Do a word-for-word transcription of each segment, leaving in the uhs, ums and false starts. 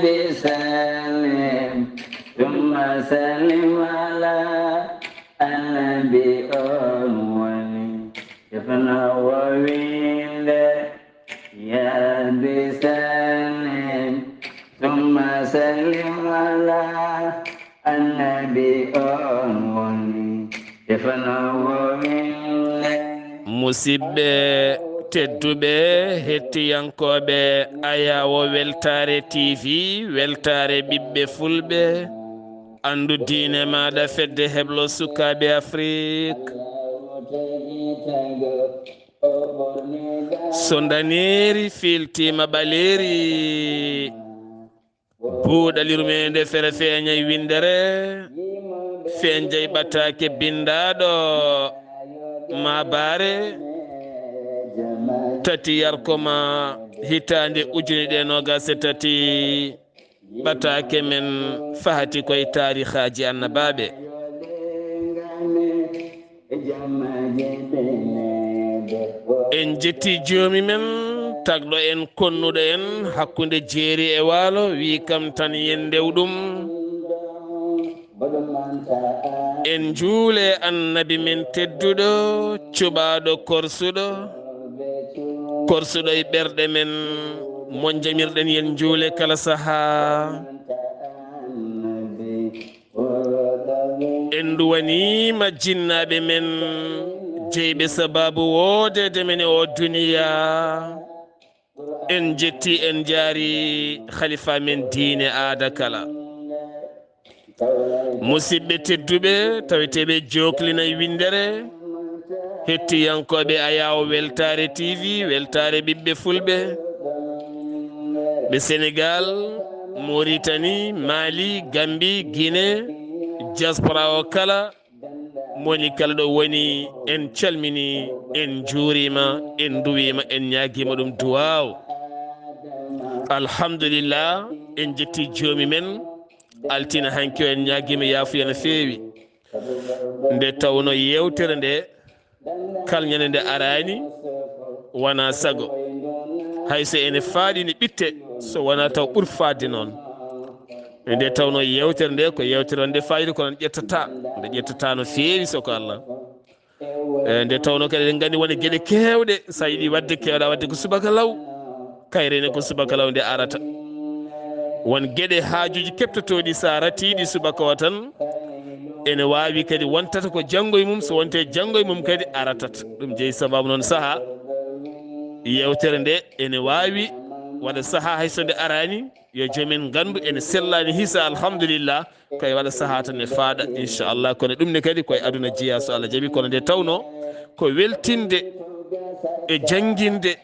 Sallim, summa sallim ala annabi on woni. Defna wowinde, ya Rabbi sallim, summa sallim ala annabi on woni. Defna wowinde. Musidɓe tedduɓe, hettiyankooɓe Ayawo Weltaare T V, weltaare ɓiɓɓe fulɓe, anndu diine maaɗa, fedde heblo sukaaɓe Afrik. So ndaneeri fiiltiima ɓaleeri, buuɗa lirmeende fere feeñay winndere, feeñay ɓataake binndaaɗo ma baare, tati yarko ma hitaande ujune ɗiɗi e noogas e tati. Ɓataake men fahati koye taarihaaji annabaaɓe. En jetti joomi men, tagɗo en, konnuɗo en hakkunde jeeri e waalo, wi kam tan yen ndew ɗum. En njuule annabi men tedduɗo, cuɓaaɗo korsuɗo, korsuɗo e ɓerɗe men, mo njamirɗen yen njuule kala sahaa. En nduwaniima jinnaaɓe men, jeyɓe sabaabu woodeede men e oo duniyaa. En jetti, en njaari khalifa men diine aada kala. Musidɓe tedduɓe, taweteeɓe jooklina e winndere, hettiyankooɓe Ayawo Weltaare T V, weltaare ɓiɓɓe fulɓe, ɓe Senegal, Mauritanie, Mali, Gambie, Guinée, diaspora o kala, moni kala ɗo woni, en calmini, en njuurima, en nduwima, en ñaagima ɗum duwaaw. Alhamdulillah, en jetti joomi men. Altine hanki o en ñaagima yaafuya no feewi. Nde tawno yewtere nde, kal ñande nde arani, wona sago. Hayso ene faaɗi ne ɓitte, so wona taw ɓur faadde noon. Nde tawno yewtere nde ko yewtere wonde fayida, kono ƴettata, nde ƴettata no feewi, so ko Allah. E, nde tawno kadi eɗen nganndi won e geɗe keewɗe, so a yiɗi waɗde, keewɗa waɗde ko subaka law, kayre ne ko subaka law nde arata. Won geɗe, haajuuji keɓtotooɗi, so a ratiiɗi subaka o tan, ene waawi kadi wontata ko janngo e mum, so wonte janngo e mum kadi aratat. Ɗum jeyi sababu noon sahaa yewtere nde ene waawi waɗa sahaa hay so nde arani, yo joomen nganndu ene sellaani hisa, alhamdulillah, koye waɗa sahaa tan e faaɗa, inchallah. Kono ɗum ne kadi koye aduna jeyaa, so Allah jaɓi. Kono nde tawno ko weltinde e jannginde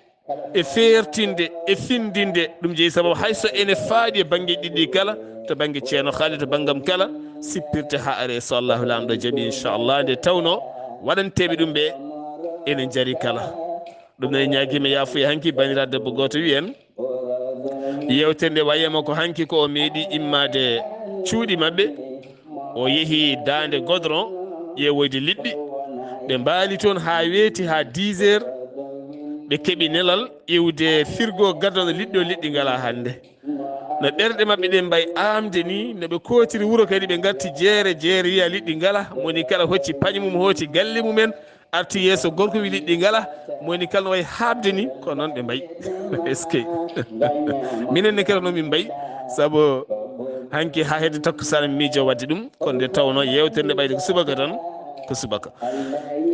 e feertinde e findinde, ɗum jeyi sababu hay so ene faaɗi e bannge ɗiɗi kala, to bannge Ceerno Haali, to banngam kala, sippirte haa are, so Allahu Laamɗo jaɓi, inchallah. Nde tawno waɗanteeɓe ɗum ɓe ene njari kala. Ɗum ne ñaagiima yaafuya hanki, banndiraaɗo debbo gooto wi en, yewtere nde wayema ko hanki ko o meeɗi immaade cuuɗi maɓɓe, o yehi daande godron ƴeewoyde liɗɗi. Ɓe mbaali toon haa weeti, haa dix heures, ɓe keɓi nelal iwde firgo gadano liɗɗi o, liɗɗi ngala hannde. No ɓerɗe maɓɓe ɗen mbayi aamde ni, no ɓe kootiri wuro kadi, ɓe ngarti jeere, jeere wiya liɗɗi ngala, moni kala hocci pañe mum, hooti galle mumen, arti yeeso gorko, wi liɗɗi ngala, moni kala no wayi haabde ni, ko noon ɓe mbayi. Est-ce que? Minen ne kala noon min mbayi, sabu hanki haa hedde takkusaan miijo waɗde ɗum, kono nde tawno yewtere nde ɓayde ko subaka tan, ko subaka.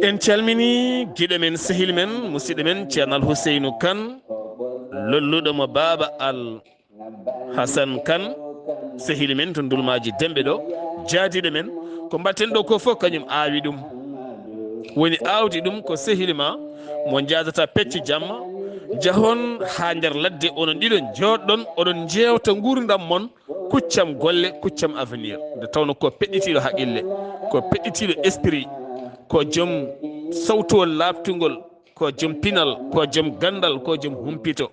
En calmini giɗo men, sehil men, musidɗo men, Ceerno Al Huseynu Kan, lolluɗo mo Baaba Al Hasan Kan, sehil men to Ndulmaaji Demɓe ɗo, jaadiiɗo men. Ko mbaɗten ɗo ko fof kañum aawi ɗum. Woni aawdi ɗum ko sehil ma mo njaadata pecce jamma, njahon haa nder ladde, onon ɗiɗo njooɗɗon, oɗon njeewta nguurndam mon, kuccam golle, kuccam avenir. Nde tawno ko peɗɗitiiɗo haqqille, ko peɗɗitiiɗo esprit, ko joom sawtowol laaɓtungol, ko joom pinal, ko joom ganndal, ko joom humpito.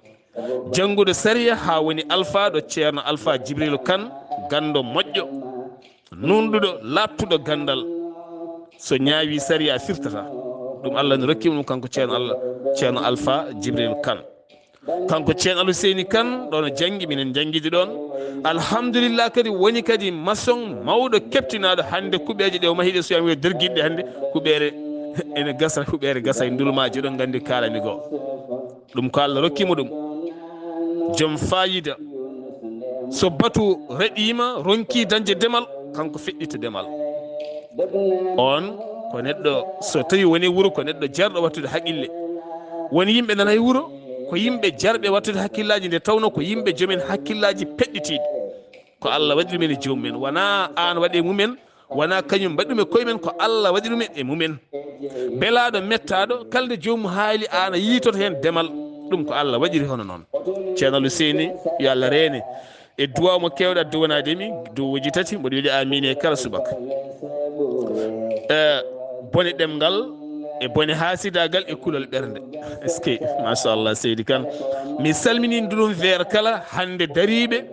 Jannguɗo sariya haa woni alfaaɗo, Ceerno Alfaa Jibril Kan, ganndo moƴƴo, nuunɗuɗo, laaɓtuɗo ganndal. So ñaawi sariya firtata. Ɗum Allah no rokki ɗum kanko Ceerno Allah, Ceerno Alfaa Jibril Kan. Kanko Ceen Aluseyni Kan, ɗon o janngi, minen njanngidi ɗon. Alhamdulillah, kadi woni kadi maçon mawɗo keɓtinaaɗo. Hannde kuɓeeje ɗe o mahi ɗe, so wiyaama wiya dergiɗɗe hannde, kuɓeere ene gasa, kuɓeere gasa e ndulmaaji, oɗon nganndi kaalani goo. Ɗum ko Allah rokki mo ɗum. Joom faayiida. So batu reɗiima, ronki dañde demal, kanko feɗɗita demal. On ko neɗɗo, so tawi woni wuro, ko neɗɗo jarɗo wattude haqille. Woni yimɓe nana e wuro, ko yimɓe jarɓe wattude hakkillaaji, nde tawno ko yimɓe joomen hakkillaaji peɗɗitiiɗi. Ko Allah waɗi ɗum en e joomum en. Wonaa aan waɗi e mum en, wonaa kañum mbaɗi ɗum e koye men, ko Allah waɗi ɗum e mum en. Belaaɗo, mettaaɗo, kala nde joomum haali, aan a yiitoto heen demal. Ɗum ko Allah waɗiri hono noon. Ceerno Aluseyni, yo Allah reene. E duwaaw mo keewɗa duwanaade mi, duwuuji tati, mboɗo wiɗi aamiin e kala subaka. E bone ɗemngal, e bone haasidaagal, e kulol ɓernde. Est-ce que, machallah, Seydi Kan. Mi salmini nduɗum weer kala hannde dariiɓe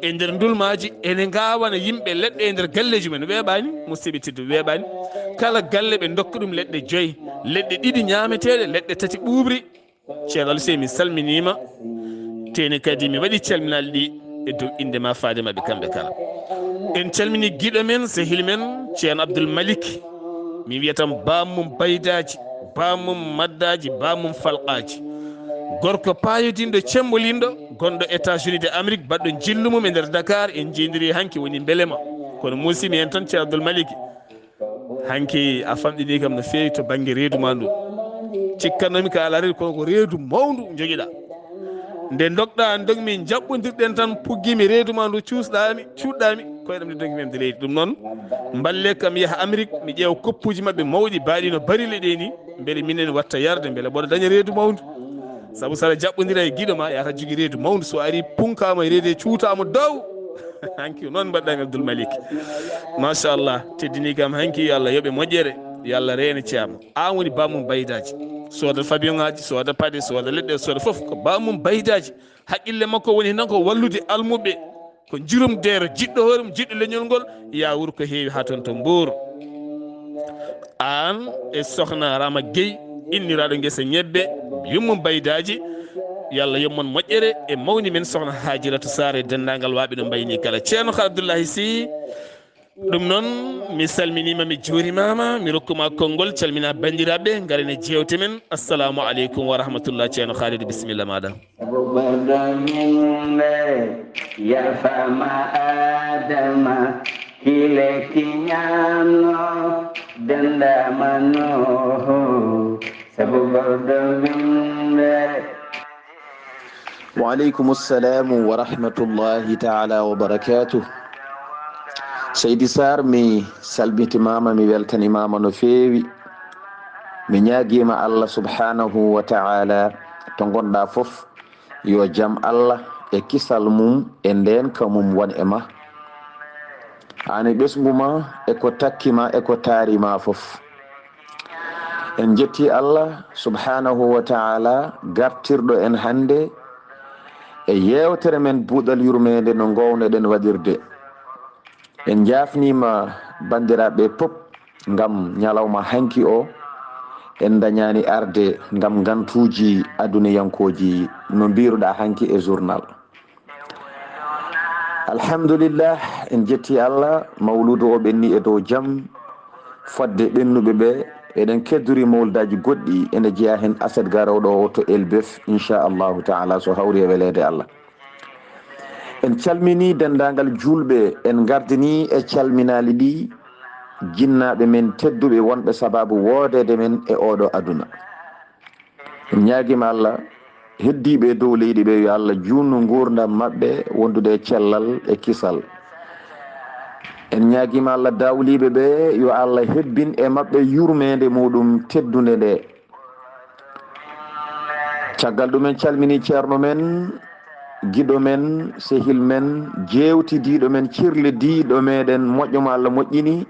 e nder ndulmaaji, ene ngaawana yimɓe leɗɗe e nder galleeji men. Weeɓaani, musidɓe tedduɓe, weeɓaani. Kala galle ɓe ndokka ɗum leɗɗe joyi, leɗɗe ɗiɗi ñaameteeɗe, leɗɗe tati ɓuuɓri. Ceerno Aluseyni, mi salminiima. Teni kadi mi waɗi calminaali ɗi e dow innde ma, faade maɓɓe kamɓe kala. En calmini giɗo men, sehil men, Ceerno Abdul Malik. Mi wiyata mo bammum baydaaji, bammum maddaaji, bammum falqaaji. Gorko paayodinɗo, cemmbolinɗo, gonɗo États-Unis de Amérique, baɗɗo njillu mum e nder Dakar, en njiidiri hanki woni mbelema. Kono muusimi heen tan, Ceerno Abdul Malik. Hanki a famɗini kam no feewi to bannge reedu ma ndu. Cikkanomi ka alaa reedu, kono ko reedu mawndu njogiɗa. Nde ndokɗa an, ndokmi, njaɓɓodirɗen tan, puggimi reedu ma ndu, cuusɗami, cuuɗɗami, koyɗam nde ndokmi mi leydi. Ɗum noon, mballe kam yaha Amérique, mi ƴeewa koppuuji maɓɓe mawɗi, baaɗi no barille ɗe ni, mbele minen watta yarde, mbele mboɗo daña reedu mawndu. Sabu sara jaɓɓodira e giɗo ma, yata jogi reedu mawndu, so ari punkama e reedu e cuutama dow. Hanki noon mbaɗɗami Abdoul Malik. Machallah, teddini kam hanki, yo Allah yoɓe moƴƴere, yo Allah reene ceerno. An woni bammum baydaaji. Sooda fabion ngaji, sooda paɗe, sooda leɗɗe, sooda fof ko bammum baydaaji. Haqqille makko woni tan ko wallude almuɓɓe. Ko jurumdeero, jiɗɗo hoore mum, jiɗɗo leñol ngol, yaa wuro ko heewi haa toon to Mbour. Aan e Sohna Rama Gueye, inniraaɗo ngesa ñebbe, yummum baydaaji, yo Allah yoɓ mon moƴƴere, e mawni men Sohna Hajiratu Sarr e denndaangal waaɓe no mbayni kala. Ceerno Abdullahi Sy, ɗum noon, mi salminiima, mi juurimaama, mi rokkuma konngol, calmina banndiraaɓe, ngaren e jeewte men. Assalamu aleykum wa rahmatullah. Ceerno Khalidou, bisimilla maaɗa. Sabu ɓurɗo yimɓe yafama Adama, kile kiñano dendama Nuhu. Sabu ɓurɗo yimɓe. Wa aleykum assalamu wa rahmatullahi taala wa barakatuh. Seydi Sarr, mi salmitimaama, mi weltanimaama no feewi. Mi ñaagiima Allah subhanahu wa taala, to ngonɗa fof, yo jam Allah e kisal mum e ndeenka mum won e ma. Aan e ɓesngu ma, e ko takki ma, e ko taari ma fof. En njetti Allah subhanahu wa taala, gartirɗo en hannde e yeewtere men buuɗal yurmeende no ngoownoɗen waɗirde. En njaafniima banndiraaɓe pop ngam ñalawma hanki o, en ndañaani arde ngam ngantuuji aduniyankooji no mbiiruɗaa hanki e journal. Alhamdulillah, en jetti Allah, mawluudu o ɓenni e dow jam. Fodde ɓennuɓe ɓe, eɗen keddori mawludaaji goɗɗi, ene jeyaa heen aset garooɗo o to Elbeuf, inchallahu taala, so hawri e weleede Allah. En calmini denndaangal juulɓe, en ngardini e calminaali ɗi jinnaaɓe men tedduɓe wonɓe sabaabu woodeede men e ooɗo aduna. En ñaagiima Allah, heddiiɓe e dow leydi ɓe, yo Allah juutnu nguurndam maɓɓe wondude e cellal e kisal. En ñaagiima Allah, daawliiɓe ɓe, yo Allah hebbin e maɓɓe yurmeende muɗum teddunde nde. Caggal ɗum, en calmini ceerno men, giɗo men, sehil men, jeewtidiiɗo men, cirlidiiɗo meɗen, moƴƴo mo Allah moƴƴini,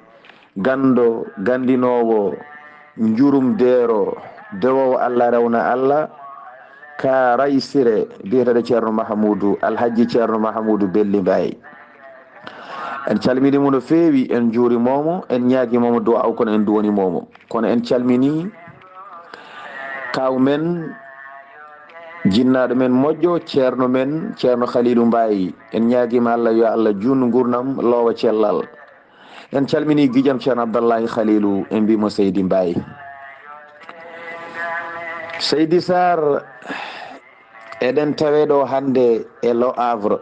ganndo, ganndinoowo, njurumdeero, dewoowo Allah, rewna Allah, ka Raysire, biyeteeɗo Ceerno Mahamuudu, Alhajji Ceerno Mahamuudu Belli Mbaye. En calmini mo no feewi, en njuurima mo, en ñaagima mo duwaaw, kono en duwaniima mo. Kono en calmini kaaw men, Jinnaaɗo men moƴƴo, ceerno men, ceerno Khalilu Mbaye. En ñaagiima Allah, yo Allah juutnu nguurndam, loowa cellal. En calminii giƴam ceerno Abdallahi Khalilu, en mbiimo Seydi Mbaye. Seydi Sarr, eɗen tawee ɗo hannde e Le Havre.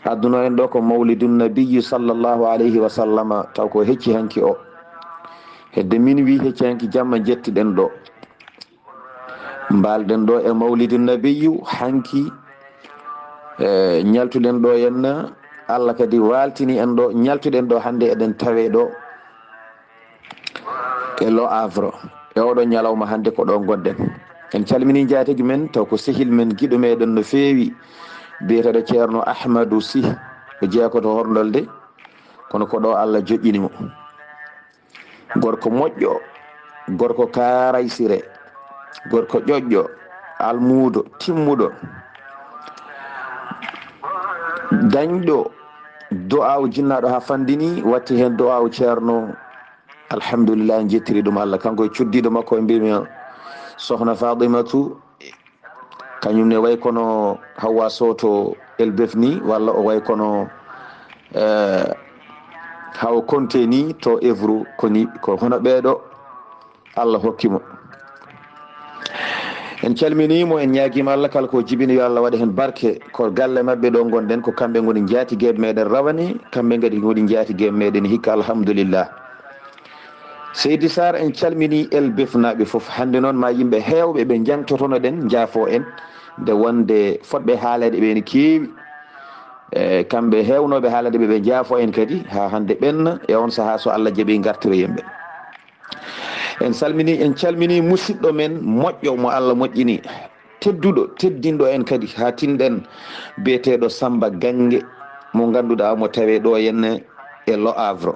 Adduno en ɗo ko Mawlidun Nabiyyi sallallahu alayhi wa sallama, taw ko hecci hanki o. Hedde min wi hecci hanki jamma jettiɗen ɗo. Mbalɗen ɗo e Mawlidun Nabiyyu hanki, e, ñaltuɗen ɗo henna, Allah kadi waaltini en ɗo, ñaltuɗen ɗo hannde eɗen tawee ɗo e Le Havre. E oɗo ñalawma hannde ko ɗo ngonɗen. En calminii njaatigi men, taw ko sehil men, giɗo meɗen no feewi, biyeteeɗo ceerno Ahmadou Sy, o jeyaa ko to Horndolde, kono ko ɗo Allah joƴƴini mo. Gorko moƴƴo, gorko kaaraysire, gorko ƴoƴƴo, almuudo, timmuɗo, dañɗo du'aawu jinnaaɗo haa fanndini, watti heen du'aawu ceerno. Alhamdulillah, en njettiri ɗum Allah. Kanko e cuddiiɗo makko, e mbiymi sohna Fatimatu, kañum ne way kono Hawwa Soto Elbef ni, walla o way kono, eh, Hawa Konte ni to Evru, koni ko hono ɓeeɗo Allah hokki mo. En calminii mo, en ñaagiima Allah kala ko jibini yo Allah waɗa heen barke. Ko galle maɓɓe ɗo ngonɗen, ko kamɓe ngoni njaatigeeɓe meɗen rawane, kamɓe kadi ngoni njaatigeeɓe meɗen hikka, alhamdulillah. Seydi Sarr, en calminii Elbefnaaɓe fof. Hannde noon ma yimɓe heewɓe ɓe njaŋtotono ɗen njaafo en, nde wonde fotɓe haaleede ɓe ene keewi. E kamɓe heewnooɓe haaleede ɓe, ɓe njaafo en kadi haa hannde ɓenna. E on sahaa so Allah jaɓi ngartiroyen ɓe. En salmini, en calmini musidɗo men moƴƴo mo Allah moƴƴini, tedduɗo, teddinɗo en kadi haa tinɗen, biyeteeɗo Samba Gange mo ngannduɗaa mo tawee ɗo henne e Le Havre.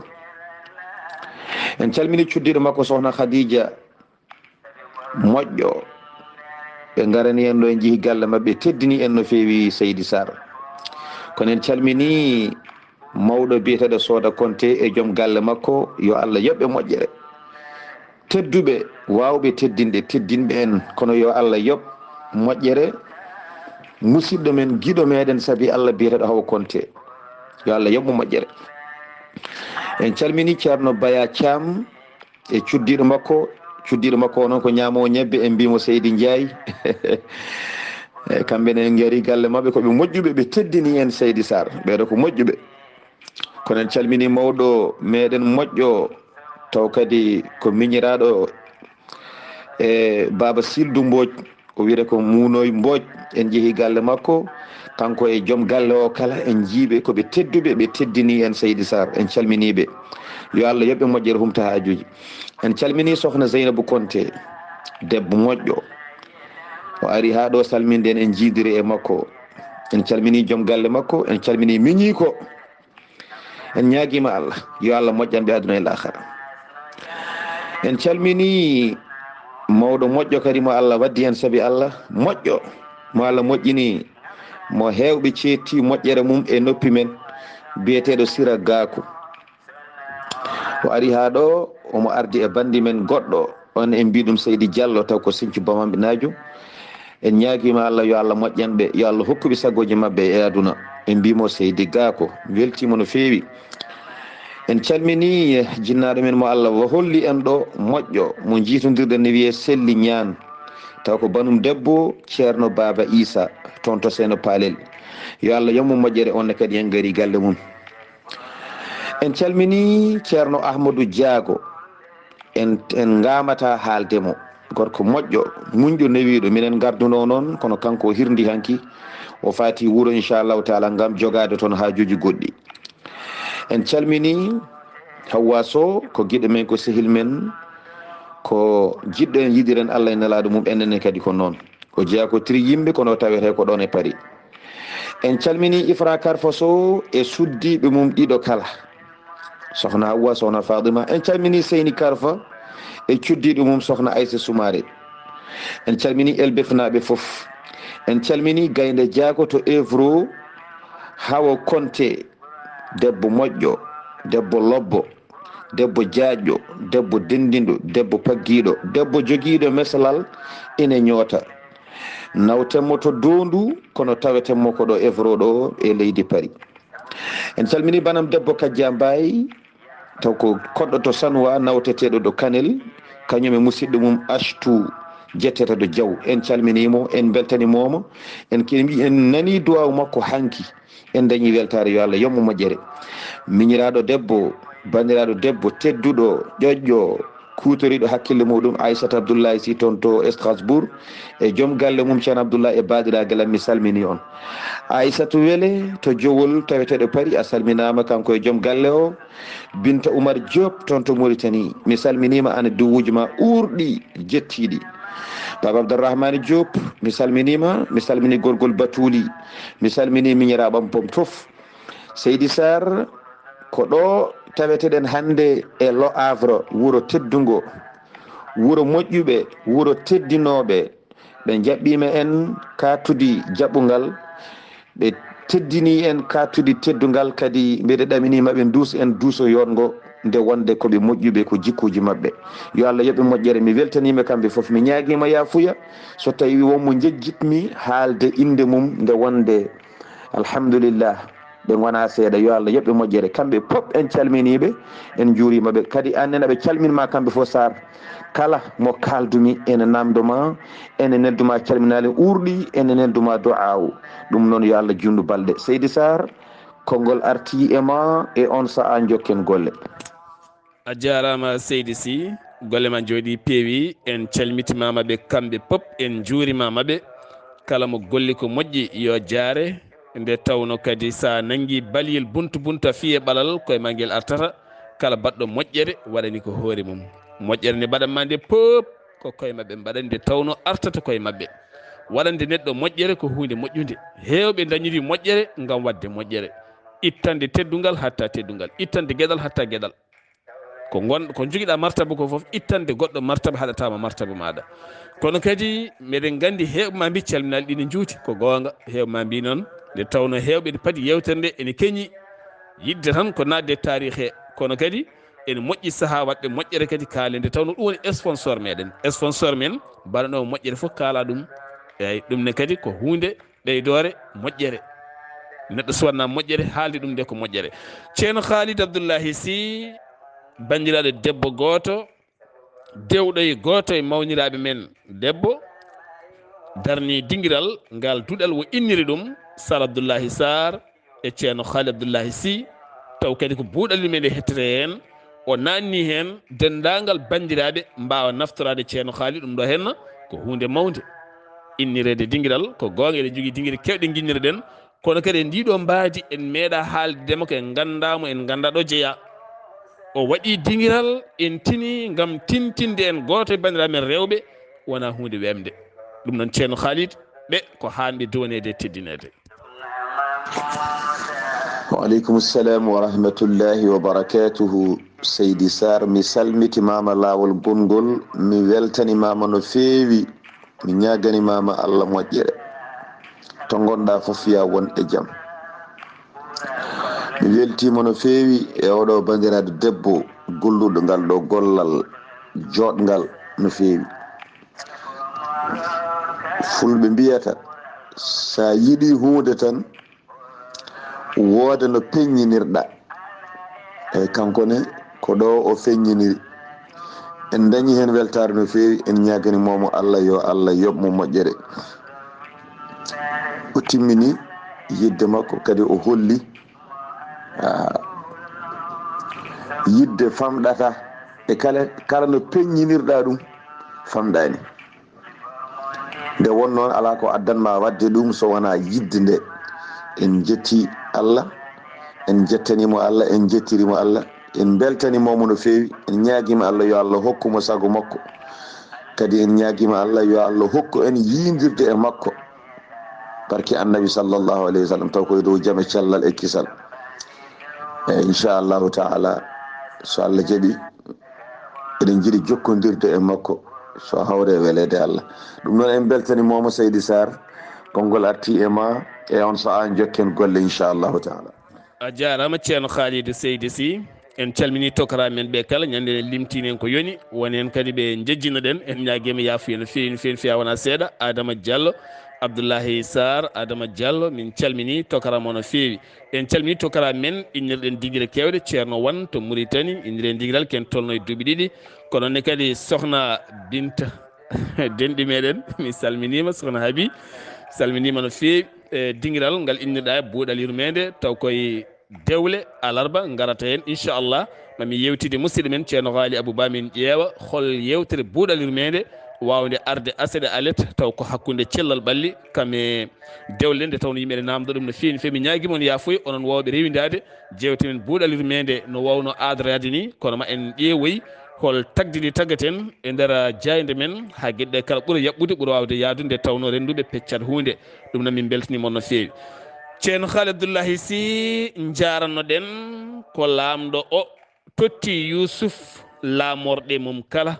En calmini cuddiiɗo makko sohna Khadija moƴƴo. Ɓe ngarani en ɗo, en njihi galle maɓɓe, teddini en no feewi Seydi Sarr. Kono en calmini mawɗo biyeteeɗo Sooda Konte e joom galle makko, yo Allah yoɓ ɓe moƴƴere. Tedduɓe, waawɓe teddinde, teddinɓe en, kono yo Allah yoɓ moƴƴere musidɗo men, giɗo meɗen, sabi Allah, biyeteeɗo Hawa Konte. Yo Allah yoɓ mo moƴƴere. En calmini Ceerno Baya Caam e cuddiiɗo makko. Cuddiiɗo makko o noon ko ñaamoowo ñebbe, en mbiimo Seydi Njaay. E kamɓe ne en ngari galle maɓɓe, ko ɓe moƴƴuɓe, ɓe teddini en Seydi Sarr. Ɓeeɗo ko moƴƴuɓe. Kono en calmini mawɗo meɗen moƴƴo, taw kadi ko miñiraaɗo e Baaba Sildu Mbooj, o wiyetee ko Muunoy Mbooj. En njehi galle makko, kanko e joom galle o kala, en njiiɓe ko ɓe tedduɓe, ɓe teddini en Seydi Sarr, en calminiiɓe. Yo Allah yoɓ ɓe moƴƴere, humta haajuuji. En calmini sohna Zeynabu Konte, debbo moƴƴo. O ari haa ɗo salminde en, en njiidiri e makko. En calmini joom galle makko, en calmini miñiiko. En ñaagiima Allah, yo Allah moƴƴan ɓe aduna e laakhara. En calmini mawɗo moƴƴo kadi mo Allah waddi heen, sabi Allah moƴƴo, mo Allah moƴƴini, mo heewɓe ceetti moƴƴere mum e noppi men, biyeteeɗo Sira Gaaku. O ari haa ɗo, omo ardi e banndi men goɗɗo, on en mbii ɗum Seydi Jallo, taw ko Sinthiou Bamambinaajo. En ñaagiima Allah, yo Allah moƴƴan ɓe, yo Allah hokku ɓe sagooji maɓɓe e aduna. En mbiimo Seydi Gaako, weltiima no feewi. En calmini jinnaaɗo men mo Allah wa holli en ɗo moƴƴo, mo njiitondirɗen ne wiyee Selli Ñaan. Taw ko banum debbo Ceerno Baaba Iisa, toon to Seeno Paalel. Yo Allah yoɓ mo moƴƴere, on ne kadi en ngari galle mum. En calmini Ceerno Ahmadu Jaago. En, en ngaamataa haalde mo. Gorko moƴƴo, muñɗo, newiiɗo. Minen ngardunoo noon, kono kanko o hirndi hanki. O faati wuro, inchallahu taala, ngam jogaade toon haajuuji goɗɗi. En calmini Hawwa Sow, ko giɗo men, ko sehil men, ko jiɗɗo en, yiɗiren Allah e nelaaɗo mum, enen ne kadi ko noon. O jeyaa ko tri yimɓe, kono o tawetee ko ɗoon e Paris. En calmini Ifra Karfa Sow e suddiiɓe mum ɗiɗo kala. Sohna Hawwa, sohna Fadima. En calmini Seyni Karfa e cuddiiɗo mum sohna Aysa Sumaare. En calmini Elbefnaaɓe fof. En calmini Gaynde Jaago to Evro, Hawa Konte, debbo moƴƴo, debbo lobbo, debbo jaajɗo, debbo denndinɗo, debbo paggiiɗo, debbo jogiiɗo mesalal ina ñoota. Nawten mo to Doondu, kono taweten mo ko ɗo Evro ɗo e leydi Paris. En calmini banam debbo Kajja Mbaye, taw ko koɗɗo to Sanwa, nawteteeɗo ɗo Kanel, kañum e musidɗo mum Achtu, jettetaɗo Jaw. En calminii mo, en mbeltanii mo, en ke-, en nanii duwaawu makko hanki. En dañii weltaare, yo Allah yoɓ mo moƴƴere. Miñiraaɗo debbo, banndiraaɗo debbo, tedduɗo, ƴoƴƴo, kuutoriiɗo hakkille muɗum, Aissata Abdoulaye Sy toon to Strasbourg, e joom galle mum Ceerno Abdoulaye e baadiragal am, mi salmini on. Aissata Wele to Jowol taweteeɗo Paris, a salminaama kanko e joom galle o. Binta Oumar Diop toon to Mauritanie, mi salminiima, an e duwuuji ma uurɗi, jettiiɗi. Baba Abdourahmane Diop, mi salminiima, mi salmini gorgol Batuli, mi salmini miñiraaɓam pom fof. Seydi Sarr, ko ɗo taweteɗen hannde e Le Havre, wuro teddungo, wuro moƴƴuɓe, wuro teddinooɓe. Ɓe njaɓɓiima en kaatudi jaɓɓungal, ɓe teddinii en kaatudi teddungal, kadi mbeɗe ɗaminii ma ɓe nduus en duuso yooɗngo, nde wonde ko ɓe moƴƴuɓe, ko jikkuuji maɓɓe. Yo Allah yoɓ ɓe moƴƴere. Mi weltaniima kamɓe fof, mi ñaagiima yaafuya so tawii won mo njejjitmi haalde innde mum, nde wonde, alhamdulillah, ɓe ngonaa seeɗa. Yo Allah yoɓ ɓe moƴƴere. Kamɓe pop en calminii ɓe, en njuuriima ɓe. Kadi annen aɓe calminma kamɓe fof, Sarr. Kala mo kaaldumi ene namndo ma, ene neldu ma calminaali uurɗi, ene neldu ma du'aawu. Ɗum noon yo Allah juutnu balɗe. Seydi Sarr, konngol artii e ma e on sahaa njokken golle. A jaaraama Seydi Sy, golle ma njooɗii peewi, en calmitimaama ɓe kamɓe pop, en njuurimaama ɓe. Kala mo golli ko moƴƴi yo jaare, nde tawno kadi so a nanngii baliyel buntu buntu a fiyee ɓalal, koye ma ngel artata, kala baɗɗo moƴƴere waɗani ko hoore mum. Moƴƴere nde mbaɗan ma nde pop ko koye maɓɓe mbaɗani, nde tawno artata koye maɓɓe. Waɗande neɗɗo moƴƴere ko huunde moƴƴunde. Heewɓe ndañiri moƴƴere ngam waɗde moƴƴere. Ittande teddungal hatta teddungal, ittande geɗal hatta geɗal. Ko ngon-, ko njogiɗaa martaba ko fof, ittande goɗɗo martaba haɗataa ma martaba maaɗa. Kono kadi meɗen nganndi heewɓe ma mbii calminaali ɗi ne njuuti, ko goonga. Heewɓe ma mbii noon, nde tawno heewɓe ene padi yeewtere nde ene keñi yiɗde tan ko naatde e taarih he. Kono kadi ene moƴƴi sahaa waɗde moƴƴere kadi kaale, nde tawno ɗum woni sponsor meɗen. Sponsor men mbaɗanoowo moƴƴere fof kaala ɗum. Eeyi, ɗum ne kadi ko huunde ɓeydoore moƴƴere. Neɗɗo so waɗna moƴƴere, haalde ɗum nde ko moƴƴere. Ceerno Khalid Abdullahi Sy, banndiraaɗo debbo gooto, dewɗo e gooto e mawniraaɓe men debbo, darni dingiral ngal duɗal, o inniri ɗum Sar Abdullahi Sarr e Ceerno Khalid Abdullahi Sy, taw kadi ko buuɗal men e hettete heen. O naanni heen denndaangal banndiraaɓe mbaawa naftoraade Ceerno Khalid, ɗum ɗo heen ko huunde mawnde. Innireede dingiral ko goonga, eɗen njogii dingire keewɗe nginnirɗen, kono kadi e ndiɗo mbaadi en meeɗa haalde mo, ko en nganndaa mo, en nganndaa ɗo jeyaa. O waɗi dingiral, en tini ngam tintinde en gooto e banndiraaɓe men rewɓe, wonaa huunde weemde. Ɗum noon Ceerno Khalid, ɓe ko haanɓe duwaneede e teddineede. Wa aleykum salam wa rahmatullahi wa barakatuhu. Seydi Sarr, mi salmitimaama laawol gonngol, mi weltanimaama no feewi, mi ñaaganimaama Allah moƴƴere. To ngonɗaa fof, yaa won e jam. Mi weltiima no feewi e oɗo banndiraaɗo debbo golluɗo ngal ɗo gollal jooɗngal no feewi. Fulɓe mbiyata, so a yiɗi huunde tan, wooda no peññinirɗa. Eyi, kanko ne, ko ɗo o feññiniri. En dañi heen weltaare no feewi, en ñaagani moomo Allah, yo Allah yoɓ mo moƴƴere. O timmini yidde makko, kadi o holli, ah, yidde famɗata e kala, kala no peññinirɗa ɗum, famɗani. Nde won noon, alaa ko addan ma waɗde ɗum so wonaa yiɗde nde. En njetti Allah, en njettaniimo Allah, en njettiriimo Allah, en mbeltaniimo mo no feewi, en ñaagiima Allah yo Allah hokku mo sago makko. Kadi en ñaagiima Allah yo Allah hokku en yiindirde e makko. Barke Annabi sallallahu alayhi wa sallam, taw koye dow jam e cellal e kisal. E inchallahu taala, so Allah jaɓi, eɗen njiɗi jokkondirde e makko, so hawre e weleede Allah. Ɗum noon, en mbeltaniima mo, Seydi Sarr, konngol artii e ma, e on sahaa njokken golle, inchallahu taala. A jaaraama, Ceerno Khalidou Seydi Sy. En calminii tokara men ɓe kala, ñande en limtini en ko yoni, woni en kadi ɓe njejjinoɗen, en ñaagiima yaafuya no feewi, no feewi, no feewi, wonaa seeɗa. Adama Diallo, Abdoulahi Sarr, Adama Diallo, min calminii tokara mo no feewi. En calminii tokara men, innirɗen dingiral keewɗe, Ceerno Wan to Muritani, innirɗen dingiral ken tolno e duuɓi ɗiɗi. Ko noon ne kadi Sohna Binta denɗi meɗen, mi salminiima, Sohna Habi, salminiima no feewi. E dingiral ngal innirɗa e buuɗal yurmeende, taw koye dewle alarba ngarata heen, inchallah. Mami yewtide musidɗo men Ceerno Haali Abou Ba, min ƴeewa hol yewtere buuɗal yurmeende waawde arde aset e alet, taw ko hakkunde cellal ɓalli kam e dewle, nde tawnoo yimɓe ne naamndo ɗum no feewi, no feewi. Mi ñaagii mon yaafuya, onon waawɓe rewindaade jeewte men buuɗal yurmeende no waawno adoraade ni, kono ma en ƴeewoy hol tagdi ndi tagaten e nder jaaynde men, haa geɗe ɗe kala ɓura yaɓɓude, ɓura waawde yaadude, nde tawnoo rennduɓe peccat huunde. Ɗum noon min mbeltanii mon no feewi. Ceerno Haali Abdullahi Si, njarannoɗen ko laamɗo o totti Yuusuf laamorɗe mum kala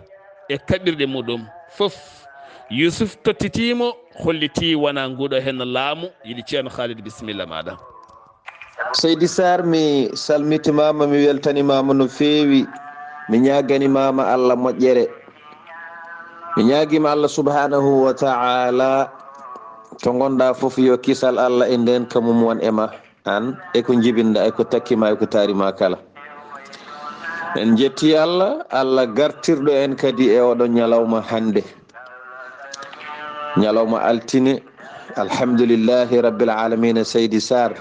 e kaɓirɗe muɗum fof. Yuusuf tottitii mo, hollitii wonaa nguuɗo heen laamu yiɗi. Ceerno Haalid, bisimilla maaɗa. Seydi Sarr, mi salmitimaama, mi weltanimaama no feewi. Mi ñaaganimaama Allah moƴƴere. Mi ñaagiima Allah subhanahu wa ta'ala, to ngonɗa fof, yo kisal Allah e ndeenka mum won e ma, aan e ko njibinɗa, e ko takki ma, e ko taari ma kala. En njetti Allah, Allah gartirɗo en kadi e oɗo ñalawma hannde. Ñalawma altine, alhamdulillahi rabbil alamina, Seydi Sarr.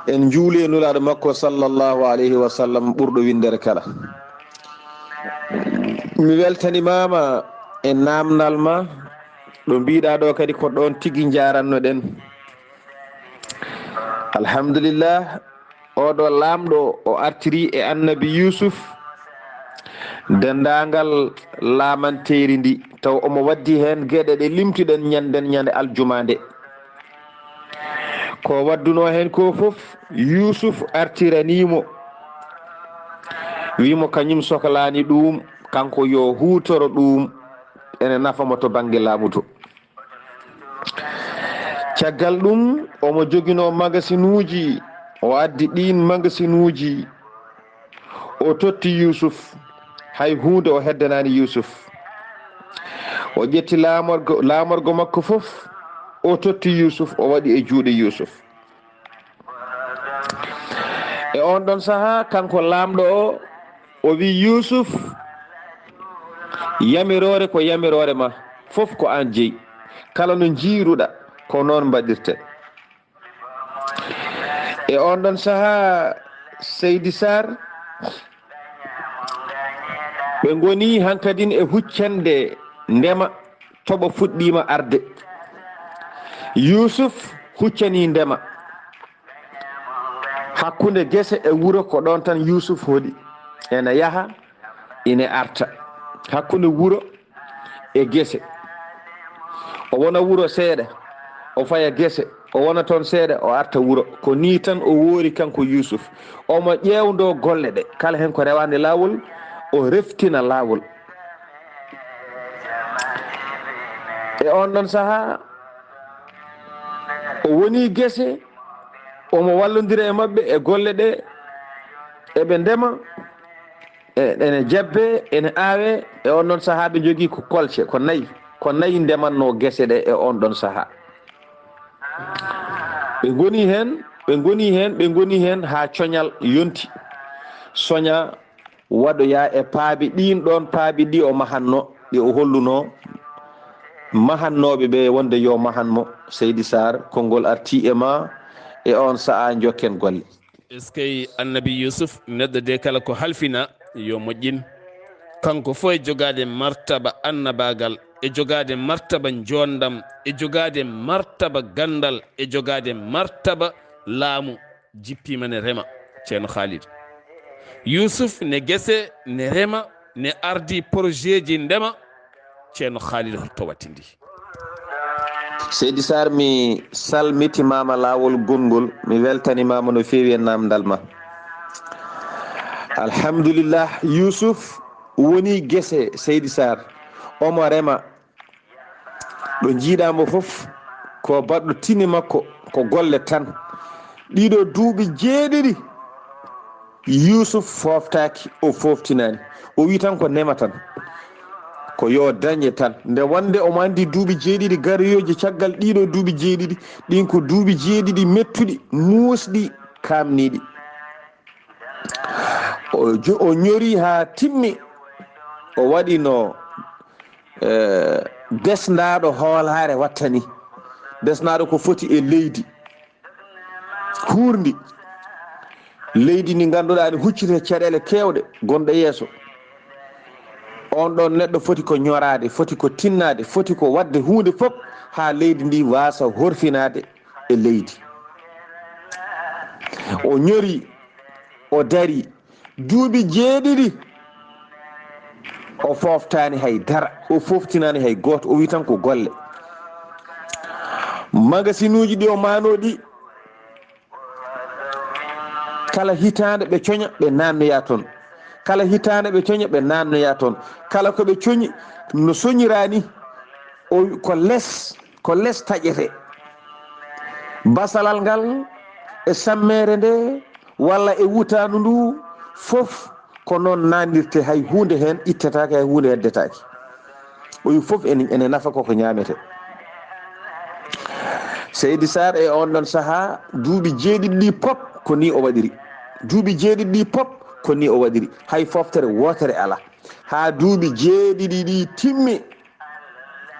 En njuuli e Nulaaɗo makko sallallahu alayhi wa sallam, ɓurɗo winndere kala. Mi weltanimaama e naamndal ma, ɗo mbiɗa ɗo kadi ko ɗoon tigi njarannoɗen. Alhamdulillah, oɗo laamɗo o artiri e annabi Yuusuf denndaangal laamanteeri ndi, taw omo waddi heen geɗe ɗe limtuɗen ñannden ñande aljuma nde. Ko waddunoo heen ko fof, Yuusuf artiranii mo, wii mo kañum soklaani ɗum, kanko yo huutoro ɗum, ene nafa mo to bannge laamu to. Caggal ɗum, omo joginoo magasinuuji, o addi ɗiin magasinuuji, o totti Yuusuf, hay huunde o heddanaani Yuusuf. O ƴetti laamorgo, laamorgo makko fof, o totti Yuusuf, o waɗi e juuɗe Yuusuf. E oon ɗoon sahaa, kanko laamɗo o, o wii Yuusuf, yamiroore ko yamiroore ma, fof ko aan jeyi. Kala no njiiruɗa, ko noon mbaɗirte. E oon ɗoon sahaa, Seydi Sarr, ɓe ngoni hankadin e huccande ndema, toɓo fuɗɗiima arde. Yuusuf huccanii ndema. Hakkunde gese e wuro ko ɗoon tan Yuusuf hoɗi. Ene yaha, ine arta. Hakkunde wuro e gese. O wona wuro seeɗa, o faya gese, o wona toon seeɗa, o arta wuro. Ko nii tan o woori kanko Yuusuf. Omo ƴeewndoo golle ɗe. Kala heen ko rewaande laawol, o reftina laawol. E oon ɗoon sahaa, o woni gese, omo wallondira e maɓɓe e golle ɗe, eɓe ndema, e, ene jabbe, ene aawe. E oon ɗoon sahaa ɓe njogii ko kolce, ko nayi, ko nayi ndemannoo gese ɗe e oon ɗoon sahaa. Ɓe ngoni heen, ɓe ngoni heen, ɓe ngoni heen haa coñal yonti. Soña waɗoyaa e paabi ɗiin ɗoon, paabi ɗi o mahanno, ɗi o holluno mahannooɓe ɓe wonde yo mahan mo. Seydi Sarr, konngol artii e ma e oon sahaa, njokken golle. Eskey, annabi Yuusuf, neɗɗo de kala ko halfina, yo moƴƴin. Kanko fof e jogaade martaba annabaagal, e jogaade martaba njoonndam, e jogaade martaba ganndal, e jogaade martaba laamu, jippiima ne rema, Ceerno Khalid. Yuusuf ne gese, ne rema, ne ardi projet ji ndema, Ceerno Khalid, holto wattindi? Seydi Sarr, mi salmitimaama laawol gonngol, mi weltanimaama no feewi e naamndal ma. Alhamdulillah, Yuusuf woni gese, Seydi Sarr, omo rema. Ɗo njiiɗaa mo fof, ko baɗɗo tini makko, ko golle tan. Ɗiɗo duuɓi jeeɗiɗi, Yuusuf fooftaaki, o fooftinaani. O wi tan ko nema tan. Ko yo dañe tan. Nde wonde omo anndi duuɓi jeeɗiɗi garooji caggal ɗiɗo duuɓi jeeɗiɗi. Ɗin ko duuɓi jeeɗiɗi mettuɗi, muusɗi, kaamniiɗi. O jo-, o ñori haa timmi. O waɗi no, eh, desndaaɗo hoolaare wattani. Desndaaɗo ko foti e leydi huurndi. Leydi ndi ngannduɗaa ne hucciti e caɗeele keewɗe gonɗe yeeso. On ɗon neɗɗo foti ko ñoraade, foti ko tinnaade, foti ko waɗde huunde fof haa leydi ndi waasa horfinaade e leydi. O ñori, o dari duuɓi jeeɗiɗi, o fooftaani hay dara, o fooftinaani hay gooto, o wi tan ko golle. Magasinuuji ɗi o maanoo ɗi, kala hitaande ɓe coña, ɓe naannoya toon. Kala hitaande ɓe coña, ɓe naannoya toon. Kala ko ɓe coñi, no soñiraa ni, o, ko les, ko les taƴetee. Basalal ngal e sammeere nde, walla e wutaandu ndu, fof ko noon naannirtee, hay huunde heen ittetaake, hay huunde heddetaake. O wi fof ene, ene nafa koko ñaametee. Seydi Saar e on ɗon sahaa, duuɓi jeeɗiɗi ɗi pop ko ni o waɗiri. Duuɓi jeeɗiɗi ɗi pop ko ni o waɗiri. Hay foftere wootere alaa. Haa duuɓi jeeɗiɗi ɗi timmi.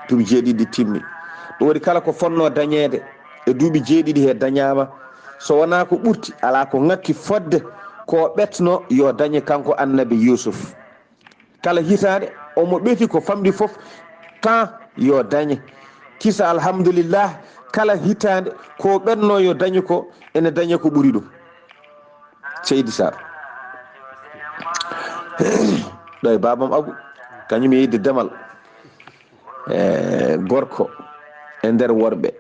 Duuɓi jeeɗiɗi ɗi timmi. Ɗum waɗi kala ko fotnoo dañeede e duuɓi jeeɗiɗi he dañaama. So wonaa ko ɓurti, alaa ko ŋakki fotde ko o ɓetno yo dañe kanko Annabi Yuusuf. Kala hitaande, omo ɓeti ko famɗi fof, temps yo dañe. Kisa, alhamdulillah, kala hitaande, ko ɓennoo yo dañe ko, ene daña ko ɓuri ɗum. Seydi Saar. Ɗo e baabam Abu, kañum e yidde demal. E gorko e nder worɓe.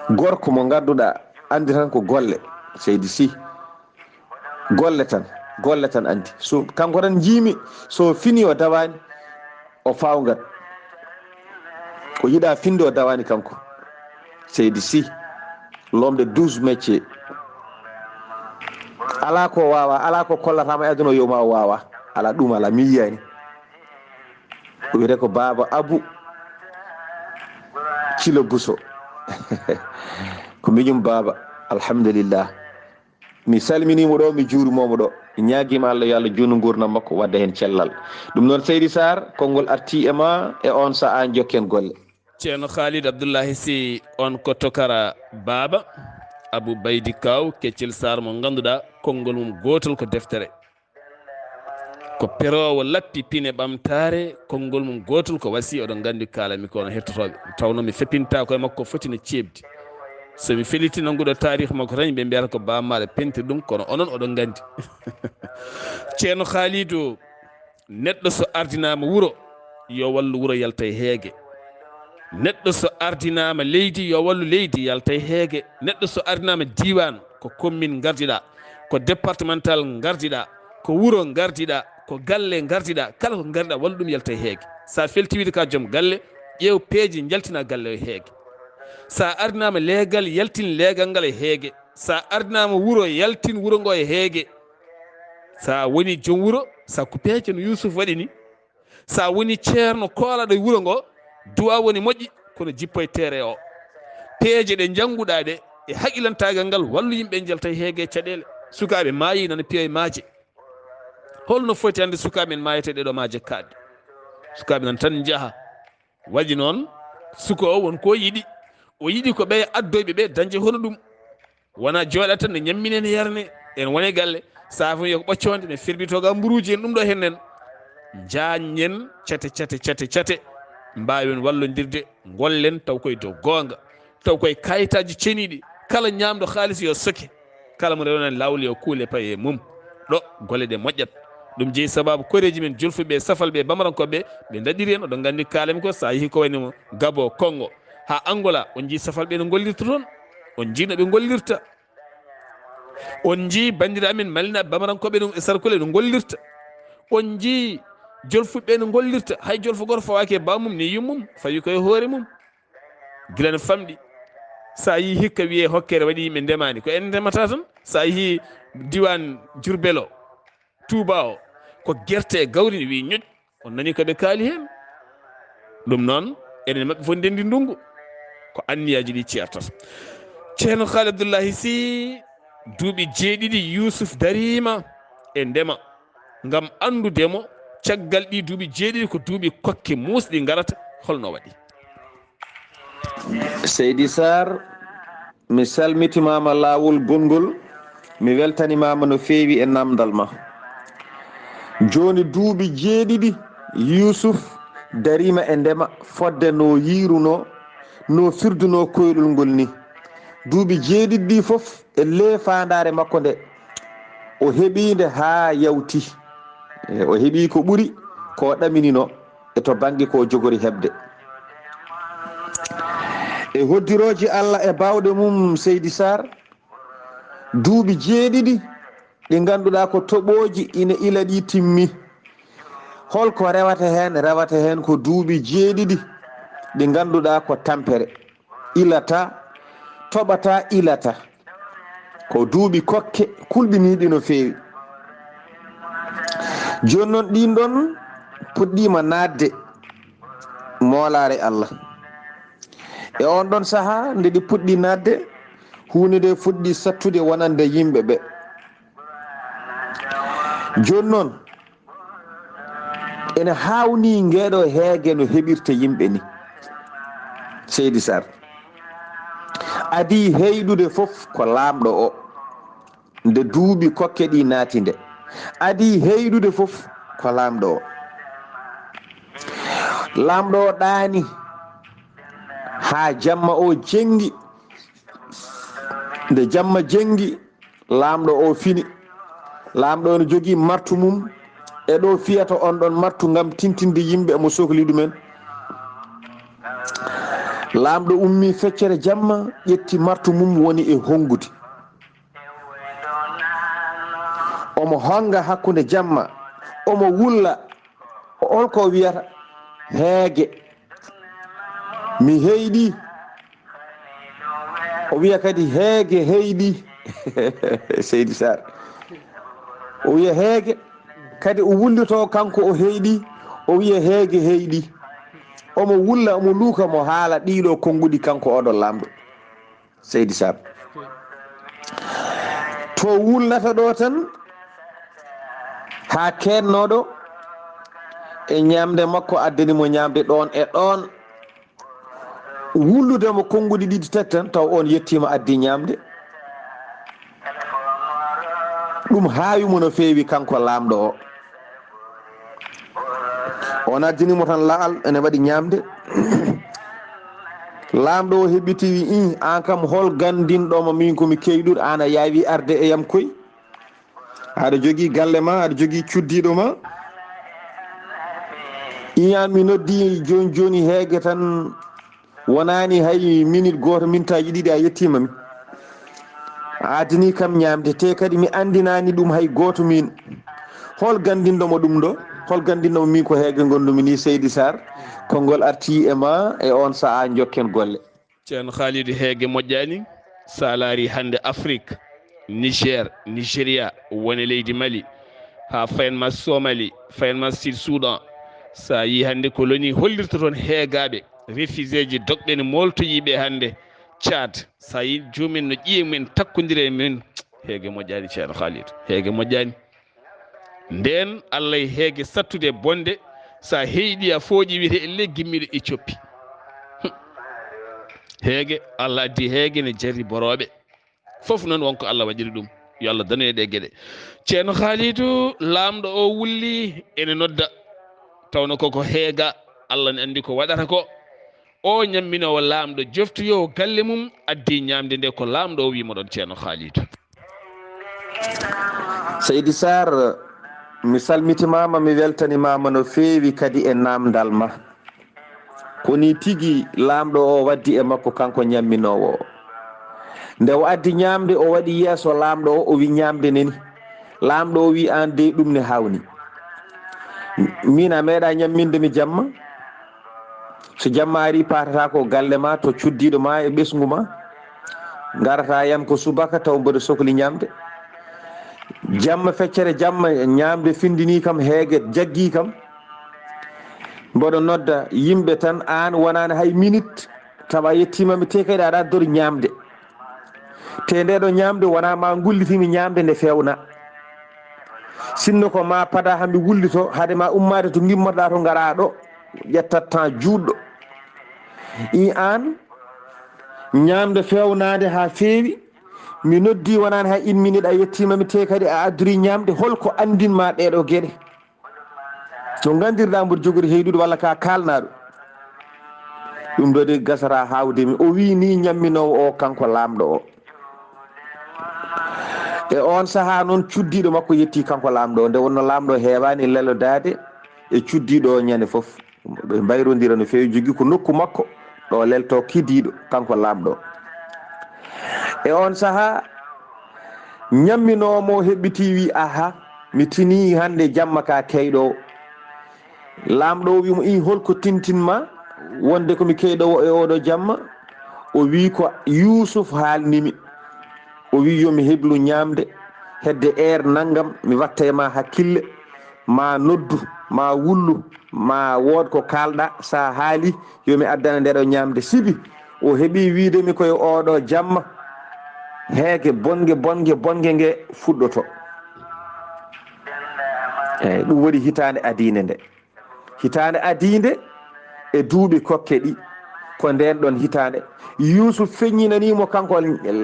Gorko mo ngannduɗaa, anndi tan ko golle, Seydi Sy. Golle tan, golle tan anndi. So, kanko tan njiimi, so fini o dawaani, o fawngat. O yiɗaa finde o dawaani kanko. Seydi Sy, l'homme de douze métiers. Alaa ko waawa, alaa ko kollataama e aduna o yo ma o waawa. Alaa ɗum, alaa mi yiyaani. O wiyetee ko Baaba Abu Cilo Buso. Ko miñum baaba, alhamdulillah. Mi salminiimo ɗo, mi juurimomo ɗo. Mi ñaagiima Allah, yo Allah juutnu nguurndam makko, wadda heen cellal. Ɗum noon, Seydi Saar, konngol artii e ma e on sahaa, njokken golle. Ceerno Khalid Abdullahi Sy, on ko tokara Baaba Abu Baydi Kaw Keccel Saar mo ngannduɗaa konngol mum gootol ko deftere. Ko peroowo lappi pine ɓamtaare, konngol mum gootol ko wasi, oɗon nganndi kaalami ko onon hettotooɓe. Tawnoo mi feppintaako e makko foti no ceeɓdi. So mi felliti nannguɗo taarikh makko tan, ɓe mbiyata ko Baaba Maal e pentir ɗum, kono onon oɗon nganndi. Ceerno Khalidou, neɗɗo so ardinaama wuro, yo wallu wuro yalta e heege. Neɗɗo so ardinaama leydi, yo wallu leydi yalta e heege. Neɗɗo so ardinaama diiwaan, ko commune ngardiɗaa, ko départemental ngardiɗaa, ko wuro ngardiɗaa, ko galle ngardiɗaa, kala ko ngardiɗaa, wallu ɗum yalta e heege. So a felti wiide ka joom galle, ƴeew peeje, njaltina galle o e heege. So a ardinaama leegal, yaltin leegal ngal e heege. So a ardinaama wuro, yaltin wuro ngo e heege. So a woni joom wuro, sakku peeje no Yuusuf waɗi ni. So a woni ceerno koolaɗo e wuro ngo, du'a woni moƴƴi, kono jippo e teere o. Peeje ɗe njannguɗaa ɗe e haqilantaagal ngal, wallu yimɓe njalta e heege e caɗeele. Sukaaɓe maayi nana piya e maaje. Holno foti hannde sukaaɓe men maayata e ɗeɗo maaje kaaɗɗe? Sukaaɓe nan tan njaha. Waɗi noon, suka o won ko yiɗi. O yiɗi ko ɓe addoyɓe ɓe dañde hono ɗum. Wona jooɗa tan ne ñammine ne yarne, en wone galle. Saafo yo ko ɓoccoonde, ne firbito ga mburuuji en, ɗum ɗo hen nen. Njaañen cate, cate, cate, cate. Mbaawen wallondirde, ngollen taw koye dow goonga. Taw koye kayitaaji ceniiɗi. Kala ñaamɗo haalis yo soke. Kala mo rewnaani laawol yo kuule paye mum. Ɗo golle ɗe moƴƴat. Ɗum jeyi sabaabu koreeji men jolfuɓe, safalɓe, bamarankoɓe, ɓe ndaɗiri en. Oɗon nganndi kaalami ko, so a yehi ko wayno mo Gabo, Kongo, haa Angola, on njii safalɓe no ngollirta toon. On njii no ɓe ngollirta. On njii banndiraaɓe men Malinaaɓe, bamarankoɓe ɗum e sarkule no ngollirta. On njii jolfuɓe no ngollirta. Hay jolfo gooto fawaaki e bammum ni yummum, fawi ko e hoore mum. Gila no famɗi. So a yii hikka wiyee hokkere waɗi yimɓe ndemaani, ko en ndemata tan. So a yehii diiwaan Jurbel o, Tuuba o, ko gerte e gawri ne wii ñoƴ. On nanii ko ɓe kaali heen? Ɗum noon, enen maɓɓe fof ndenndi ndunngu. Ko anniyaaji ɗi ceertata. Ceerno Haali Abdullahi Sih, duuɓi jeeɗiɗi Yuusuf dariima e ndema ngam anndude mo. Caggal ɗii duuɓi jeeɗiɗi ko duuɓi kokke muusɗi ngarata. Holno waɗi? Seydi Sarr, mi salmitimaama laawol gonngol, mi weltanimaama no feewi e naamndal ma. Jooni duuɓi jeeɗiɗi Yuusuf dariima e ndema fodde no yiirunoo, no firdunoo koyɗol ngol ni. Duuɓi jeeɗiɗi ɗii fof e ley faandaare makko nde o heɓi nde haa yawti. E, o heɓi ko ɓuri ko o ɗaminino e to bannge ko o jogori heɓde. E hoddirooji Allah e baawɗe mum, Seydi Sarr, duuɓi jeeɗiɗi ɗi ngannduɗaa ko toɓooji ina ila ɗi timmi. Holko rewata heen? Rewata heen ko duuɓi jeeɗiɗi ɗi ngannduɗaa ko tampere. Ilata, toɓata, ilata. Ko duuɓi kokke kulɓiniiɗi no feewi. Jooni noon ɗiin ɗoon puɗɗiima naatde moolaare Allah. E oon ɗoon sahaa nde ɗi puɗɗi naatde, huunde nde fuɗɗi sattude wonande yimɓe ɓe. Jooni noon, ene haawnii ngeeɗo heege no heɓirta yimɓe ni. Seydi Sarr, adii heyɗude fof ko laamɗo o, nde duuɓi kokke ɗi naati nde. Adii heyɗude fof ko laamɗo o. Laamɗo o ɗaani haa jamma o jenngi. Nde jamma jenngi, laamɗo o fini. Laamɗo o no jogii martu mum, e ɗo fiyata on ɗon martu ngam tintinde yimɓe mo sokli ɗumen. Laamɗo ummi feccere jamma, ƴetti martu mum, woni e honngude. Omo honnga hakkunde jamma, omo wulla. Holko o wiyata? Heege. Mi heyɗi. O wiya kadi heege heyɗi. Seydi Sarr. O wiya heege. Kadi o wullito kanko o heyɗi. O wiya heege heyɗi. Omo wulla, omo luuka, mo haala ɗiɗo konnguɗi kanko oɗo laamɗo. Seydi Sarr. To wulnata ɗo tan, haa keednooɗo e ñaamde makko addani mo ñaamde ɗoon e ɗoon. Wullude mo konnguɗi ɗiɗi tati tan, taw oon yettiima addi ñaamde. Ɗum haawi mo no feewi kanko laamɗo o. On addini mo tan laal ene waɗi ñaamde. Laamɗo o heɓɓiti wi, "Ih, aan kam hol ganndinɗo ma min ko mi keyɗuɗo, aan a yaawi arde e yam koy? Aɗa jogii galle ma, aɗa jogii cuddiiɗo ma. Iyan mi noddi jooni jooni heege tan, wonaani hay minit gooto, mintaaji ɗiɗi a yettiima mi. A addini kam ñaamde, te kadi mi anndinaani ɗum hay gooto min. Hol ganndinɗo mo ɗum ɗo? Hol ganndinɗo mo min ko heege ngondumi ni, Seydi Sarr?" Konngol arti e ma e on sa'a, njokken golle. Ceerno Khalidou, heege moƴƴaani. So a laari hannde Afrik, Niger, Nigeria, wone leydi Mali, haa fayen ma Somali, fayen ma Sud Soudan. So a yii hannde ko loni hollirta toon heegaaɓe, réfugiéji, dogɓe ne mooltoyii ɓe hannde Tchad. So a yii joomumen no ƴiye mumen takkondiri e men, heege moƴƴaani, Ceerno Khalidou, heege moƴƴaani. Ndeen Allah e heege sattude bonde, so a heyɗi a fooƴi wiyete elle gimmiiɗo Ecoppi. Heege, Allah addi heege ne jarri borooɓe. Fof noon wonko Allah waɗiri ɗum. Yo Allah danoye ɗe geɗe. Ceerno Khalidou, laamɗo o wulli ene nodda. Tawno koko heega, Allah ne anndi ko waɗata ko. O ñamminoowo laamɗo joftoyoowo galle mum addi ñaamde nde ko laamɗo o wiimo ɗon, Ceerno Khalidou. Seydi Sarr, mi salmitimaama, mi weltanimaama no feewi kadi e naamndal ma. Ko nii tigi laamɗo o waddi e makko kanko ñamminoowo o. Nde o addi ñaamde, o waɗi yeeso laamɗo o, o wi, "Ñaamde nani." Laamɗo o wi, "Aan dey ɗum ne haawnii. Miin a meeɗaa ñamminde mi jamma. So jamma arii, paatataa ko galle ma, to cuddiiɗo ma e ɓesngu ma." Ngarata yam ko subaka taw mboɗo sokli ñamde. Jamma, feccere jamma, ñamde findini kam, heege jaggi kam. Mboɗo nodda yimɓe tan, aan wonaani hay minit, tawa a yettiima mi, te kadi aɗa addori ñamde. Te nde ɗo ñamde wona ma ngullitimi ñamde nde fewna. Sinno ko ma pada ha mi wullito, hade ma ummaade to ngimmotoɗa to ngara ɗo, ƴettat temps juutɗo. I aan, ñamde fewnaade ha feewi, mi noddi wonaani hay une minute, a yettiima mi, te kadi a addori ñamde, holko andin ma ɗeɗo geɗe? No gandirɗa mboɗo jogori heydude walla ka kalnaɗo? Ɗum ɗo de gasata hawde mi. O wi ni ñamminoowo o, kanko laamɗo o. E on saha noon cuddiɗo makko yetti kanko laamɗo o. Nde wonno laamɗo o heewani lelodade e cuddiɗo o ñande fof. Ɓe mbayrodira no feewi, jogii ko nokku makko ɗo lelto kidiiɗo kanko laamɗo o. E on saha ñamminoowo mo heɓɓiti wi, aha, mi tini hande jamma ka keyɗo o. Laamɗo o wi mo, i holko tintin ma wonde ko mi keyɗowo e oɗo jamma? O wi ko Yuusuf haalnimi. O wi yo mi heblu ñamde hedde heure nanngam, mi watta e ma hakkille, ma noddu, ma wullu, ma wood ko kaalɗa, sa haali yo mi addane nde ɗo ñamde. Sibi o heɓi wiide mi koye oɗo jamma, heege bonge, bonge, bonge nge fuɗɗoto. Eyyi, ɗum waɗi hitaande adiinde nde. Hitaande adiinde e duuɓi kokke ɗi, ko ndeen ɗon hitaande Yuusuf feññinanii mo kanko,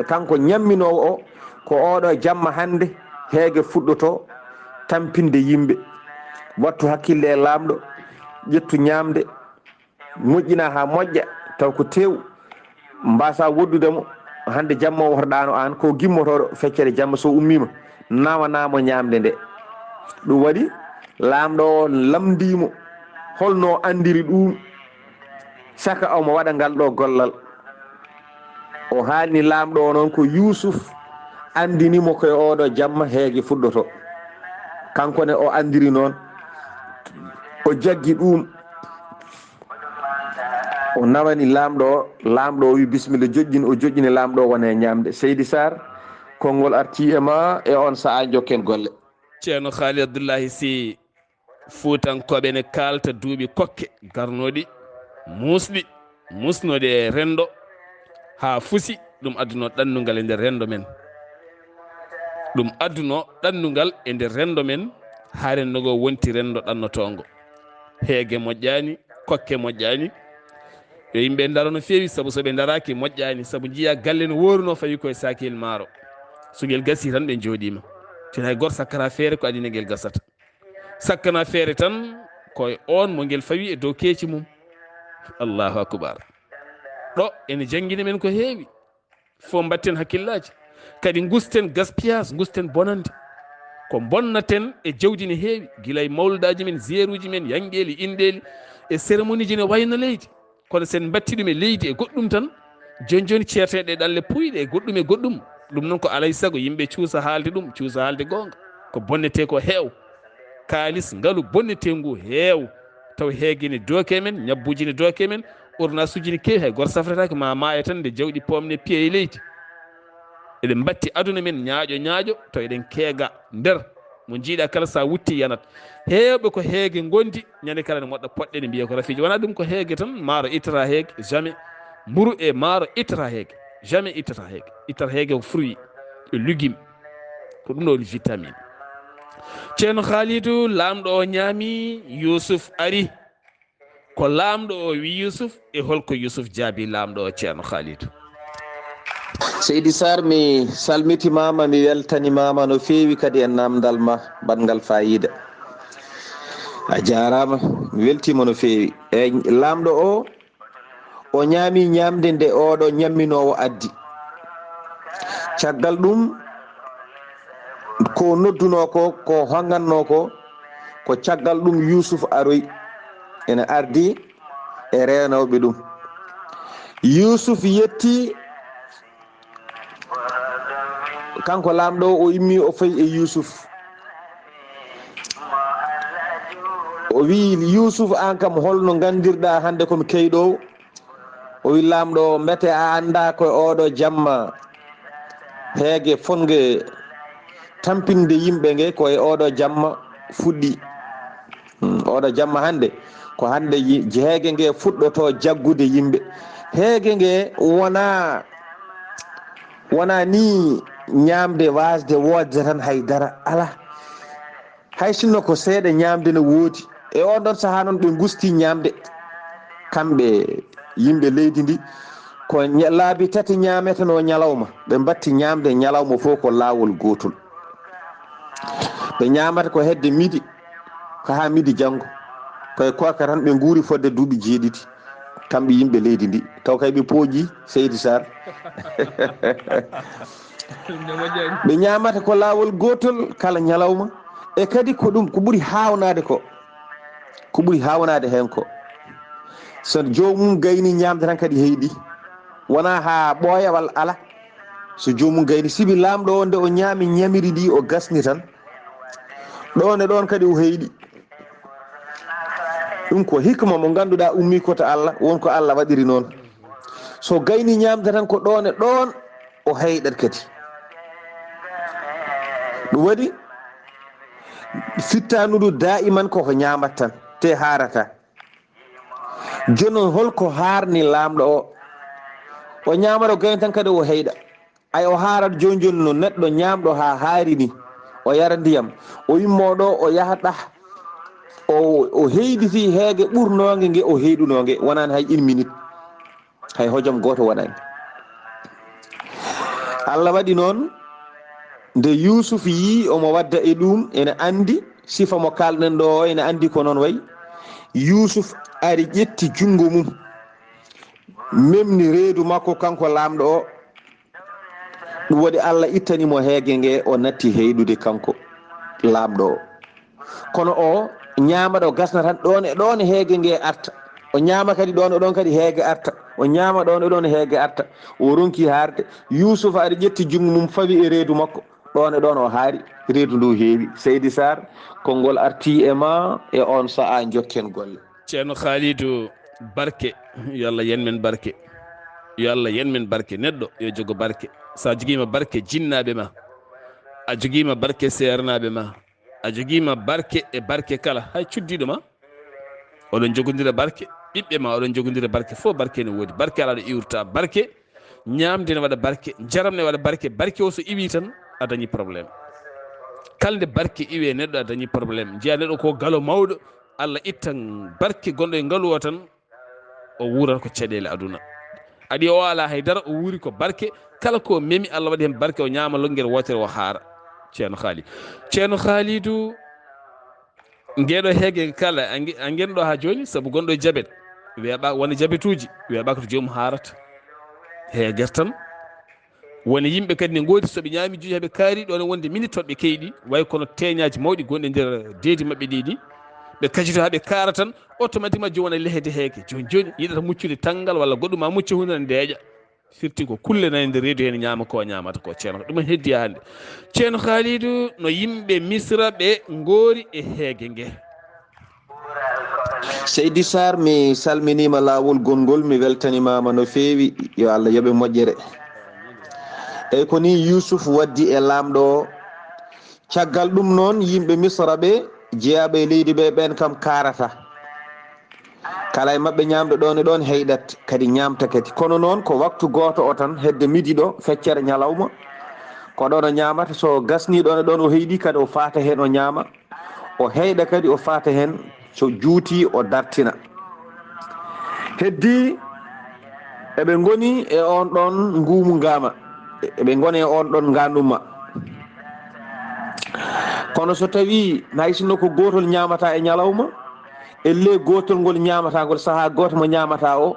kanko ñamminoowo o, ko oɗo jamma hannde heege fuɗɗoto tampinde yimɓe. Wattu hakkille e laamɗo, ƴettu ñaamde, moƴƴina haa moƴƴa, taw ko tew, mbasa woddude mo. Hannde jamma o wotoɗaano aan, ko gimmotooɗo feccere jamma, so ummiima, nawanaa mo ñaamde nde. Ɗum waɗi laamɗo o lamndii mo holno o anndiri ɗum, saka omo waɗa ngal ɗo gollal. O haalni laamɗo o noon ko Yuusuf anndini mo ko e oɗo jamma heege fuɗɗoto. Kanko ne o anndiri noon, o jaggi ɗum. O nawani laamɗo o, laamɗo o wi, "Bisimilla, joƴƴin." O joƴƴini laamɗo o wona e ñaamde. Seydi Sarr, konngol arti e ma e on sa'a, jokken golle. Ceerno Khaali Abdullahi Sy, Fuutankooɓe ne kaalta duuɓi kokke garnooɗi, muusɗi, muusnooɗi e renndo, haa fusi, ɗum adduno ɗannungal e nder renndo men. Ɗum adduno ɗannungal e nder renndo men, haa renndo ngo wonti renndo ɗannotoongo. Heege moƴƴaani, kokke moƴƴaani. Yo yimɓe ndaro no feewi, sabu so ɓe ndaraaki moƴƴaani, sabu njiya galle no wooruno fawi koye saakiyel maaro. So ngel gasii tan ɓe njooɗiima. Tena hay gooto sakkata feere ko adii nde ngel gasata. Sakkana feere tan ko e oon mo ngel fawi e dow keeci mum. Allahu akbar. Ɗo ene janngina men ko heewi. Fof mbatten hakkillaaji. Kadi ngusten gaspillage, ngusten bonande. Ko bonnaten e jawdi ne heewi, gila e mawludaaji men, ziyeeruuji men, yanqeeli, inɗeeli, e cérémonieji ne wayna leydi. Kono sen mbatti ɗum e leydi e goɗɗum tan, joni joni ceerteɗe ɗalle puyɗe e goɗɗum e goɗɗum. Ɗum noon ko alay sago yimɓe cuusa haalde ɗum, cuusa haalde goonga. Ko bonnete ko heew. Kaalis ngalu bonnete ngu heew. Taw heege ne dooke men, ñabbuuji ne dooke men, ordonnanceuji ne keewi, hay gooto safretaake, ma maaya tan nde jawɗi poomne piya e leydi. Eɗen mbatti aduna men ñaaƴo ñaaƴo, taw eɗen keega nder. Mo njiiɗa kala sa wutti yanat. Heewɓe ko heege ngondi, ñande kala ne moɗɗa poɗɗe ne mbiya ko rafiiji. Wona ɗum ko heege tan, maaro ittata heege, jamais. Mburu e maaro ittata heege, jamais ittata heege. Ittata heege ko fruit e légume. Ko ɗum ɗo woni vitamine. Ceerno Khalidou, laamɗo o ñaami, Yuusuf ari. Ko laamɗo o wi Yuusuf, e holko Yuusuf jaabi laamɗo o, Ceerno Khalidou? Seydi Sarr, mi salmitimaama, mi weltanimaama no feewi kadi e namdal ma baɗngal faayiida. A jaaraama, mi weltiima no feewi. E laamɗo o, o ñaami ñaamde nde oɗo ñamminoowo addi. Caggal ɗum, ko noddunoo ko, ko hongannoo ko, ko caggal ɗum Yuusuf aroy, ene ardi e reenooɓe ɗum. Yuusuf yetti, kanko laamɗo o, o immi, o fayi e Yuusuf. O wi, "Yuusuf, aan kam, holno nganndirɗaa hannde ko mi keyɗoowo?" O wi laamɗo o, "Mbete a anndaa ko e oɗo jamma Heege fonnge tampinde yimɓe nge ko e oɗo jamma fuɗɗi. Hmm, oɗo jamma hannde, ko hannde yi-, heege nge fuɗɗoto jaggude yimɓe. Heege nge wona, wona ni ñaamde, waasde, woodde tan, hay dara alaa. Hay sinno ko seeɗa ñaamde no woodi. E oon ɗoon sahaa noon ɓe ngusti ñaamde. Kamɓe yimɓe leydi ndi, ko ña-, laabi tati ñaametenoo ñalawma. Ɓe mbatti ñaamde ñalawma fof ko laawol gootol. Ɓe ñaamata ko hedde midi, ko haa midi janngo. Ko e koorka tan ɓe nguuri fodde duuɓi jeeɗiɗi. Kamɓe yimɓe leydi ndi. Taw kay ɓe pooƴi, Seydi Sarr. Ɓe ñaamata ko laawol gootol kala ñalawma. E kadi ko ɗum ko ɓuri haawnaade ko, ko ɓuri haawnaade heen ko, so joomum gayni ñaamde tan kadi heyɗi. Wonaa haa ɓooya walla ala. So joomum gayni, sibi laamɗo o nde o ñaami ñamiri ndi o gasni tan. Ɗoon e ɗoon kadi o heyɗi. Ɗum ko hikma mo ngannduɗaa ummii ko to Allah, won ko Allah waɗiri noon. So gayni ñaamde tan ko ɗoon e ɗoon o heyɗat kadi. Ɗum waɗi fittaandu ndu daa'iman koko ñaamat tan, te haarata. Jooni noon holko haarni laamɗo o? O ñaamata o gayni tan kadi o heyɗa. Ay, o haarat jooni jooni no neɗɗo ñaamɗo haa haari ni, o yara ndiyam, o immoo ɗo, o yaha ɗah, o, o heyɗiti heege ɓurnoonge nge o heyɗunoo nge, wonaani hay une minute, hay hojom gooto wonaani. Allah waɗi noon, nde Yuusuf yii omo wadda e ɗum, ene anndi sifa mo kaalɗen ɗo o, ene anndi ko noon wayi. Yuusuf ari ƴetti junngo mum, memni reedu makko kanko laamɗo o, ɗum waɗi Allah ittani mo heege nge, o natti heyɗude kanko laamɗo o. Kono o ñaama ɗo gasna tan, ɗoon e ɗoon heege nge arta. O ñaama kadi ɗoon e ɗoon kadi heege arta. O ñaama ɗoon e ɗoon heege arta. O ronki haarde. Yuusufa ari ƴetti junngo mum fawi e reedu makko. Ɗoon e ɗoon o haari, reedu ndu heewi. Seydi Sarr, konngol arti e ma e oon sa'a, njokken golle. Ceerno Khalidou, barke, yo Allah yen men barke. Yo Allah yen men barke. Neɗɗo yo jogo barke. So a jogiima barke jinnaaɓe ma, a jogiima barke seernaaɓe ma, a jogiima barke e barke kala, hay cuddiiɗo ma, oɗon jogondira barke, ɓiɓɓe ma oɗon jogondira barke, fof barke ne woodi. Barke alaa ɗo iwrata. Barke, ñaamde ne waɗa barke, njaram ne waɗa barke. Barke o so iwii tan, a dañi problème. Kala nde barke iwii e neɗɗo, a dañi problème. Njiya neɗɗo ko galo mawɗo, Allah ittan barke gonɗo e ngalu o tan, o wuurat ko caɗeele aduna. Aɗi o alaa hay dara, o wuuri ko barke. Kala ko memi, Allah waɗi heen barke, o ñaama lonngere wootere, o haara. Ceerno Khalidou. Ceerno Khalidou, ngeɗo heege kala, a nge-, a ngenɗo haa jooni, sabu gonɗo e jabet. Wiya ɓa-, wona jabetuuji, wiya ɓakto joomum haarata. Heeger tan. Woni yimɓe kadi ne ngoodi, so ɓe ñaami juuji, haa ɓe kaari, ɗoon e wonde minute toɗɓe keyɗi, way kono teeñaaji mawɗi gonɗi e nder deedi maɓɓe ɗi, ɗi ɓe kacito haa ɓe kaara tan, automatiquement jooni wona lehde heege. Jooni, jooni, yiɗata muccude tanngal walla goɗɗum, ma mucca huunde ne ndeeƴa. Firti ko kulle nayi nder reedu heen ñaama ko ñaamata ko, Ceerno. Ɗum en heddi haa hannde. Ceerno Khalidou, no yimɓe Misra ɓe ngoori e heege nge. Seydi Sarr, mi salminiima laawol gonngol, mi weltanimaama no feewi, yo Allah yoɓe moƴƴere. Eyi, ko nii Yuusuf waddi e laamɗo o. Caggal ɗum noon, yimɓe Misra ɓe, jeyaaɓe e leydi ɓe, ɓeen kam kaarata. Kala e maɓɓe ñaamɗo ɗoon e ɗoon heyɗat, kadi ñaamta kadi. Kono noon, ko waktu gooto o tan, hedde midi ɗo, feccere ñalawma. Ko ɗoon o ñaamata, so gasnii ɗoon e ɗoon, o heyɗi kadi, o faata heen, o ñaama. O heyɗa kadi, o faata heen, so juuti, o dartina. Heddi, eɓe ngoni e oon ɗoon nguumu ngaama. Eɓe ngoni e oon ɗoon ngaanduma. Kono so tawii hay sinno ko gootol ñaamata e ñalawma, e le gootol ngol ñaamata ngol, sahaa gooto mo ñaamata o,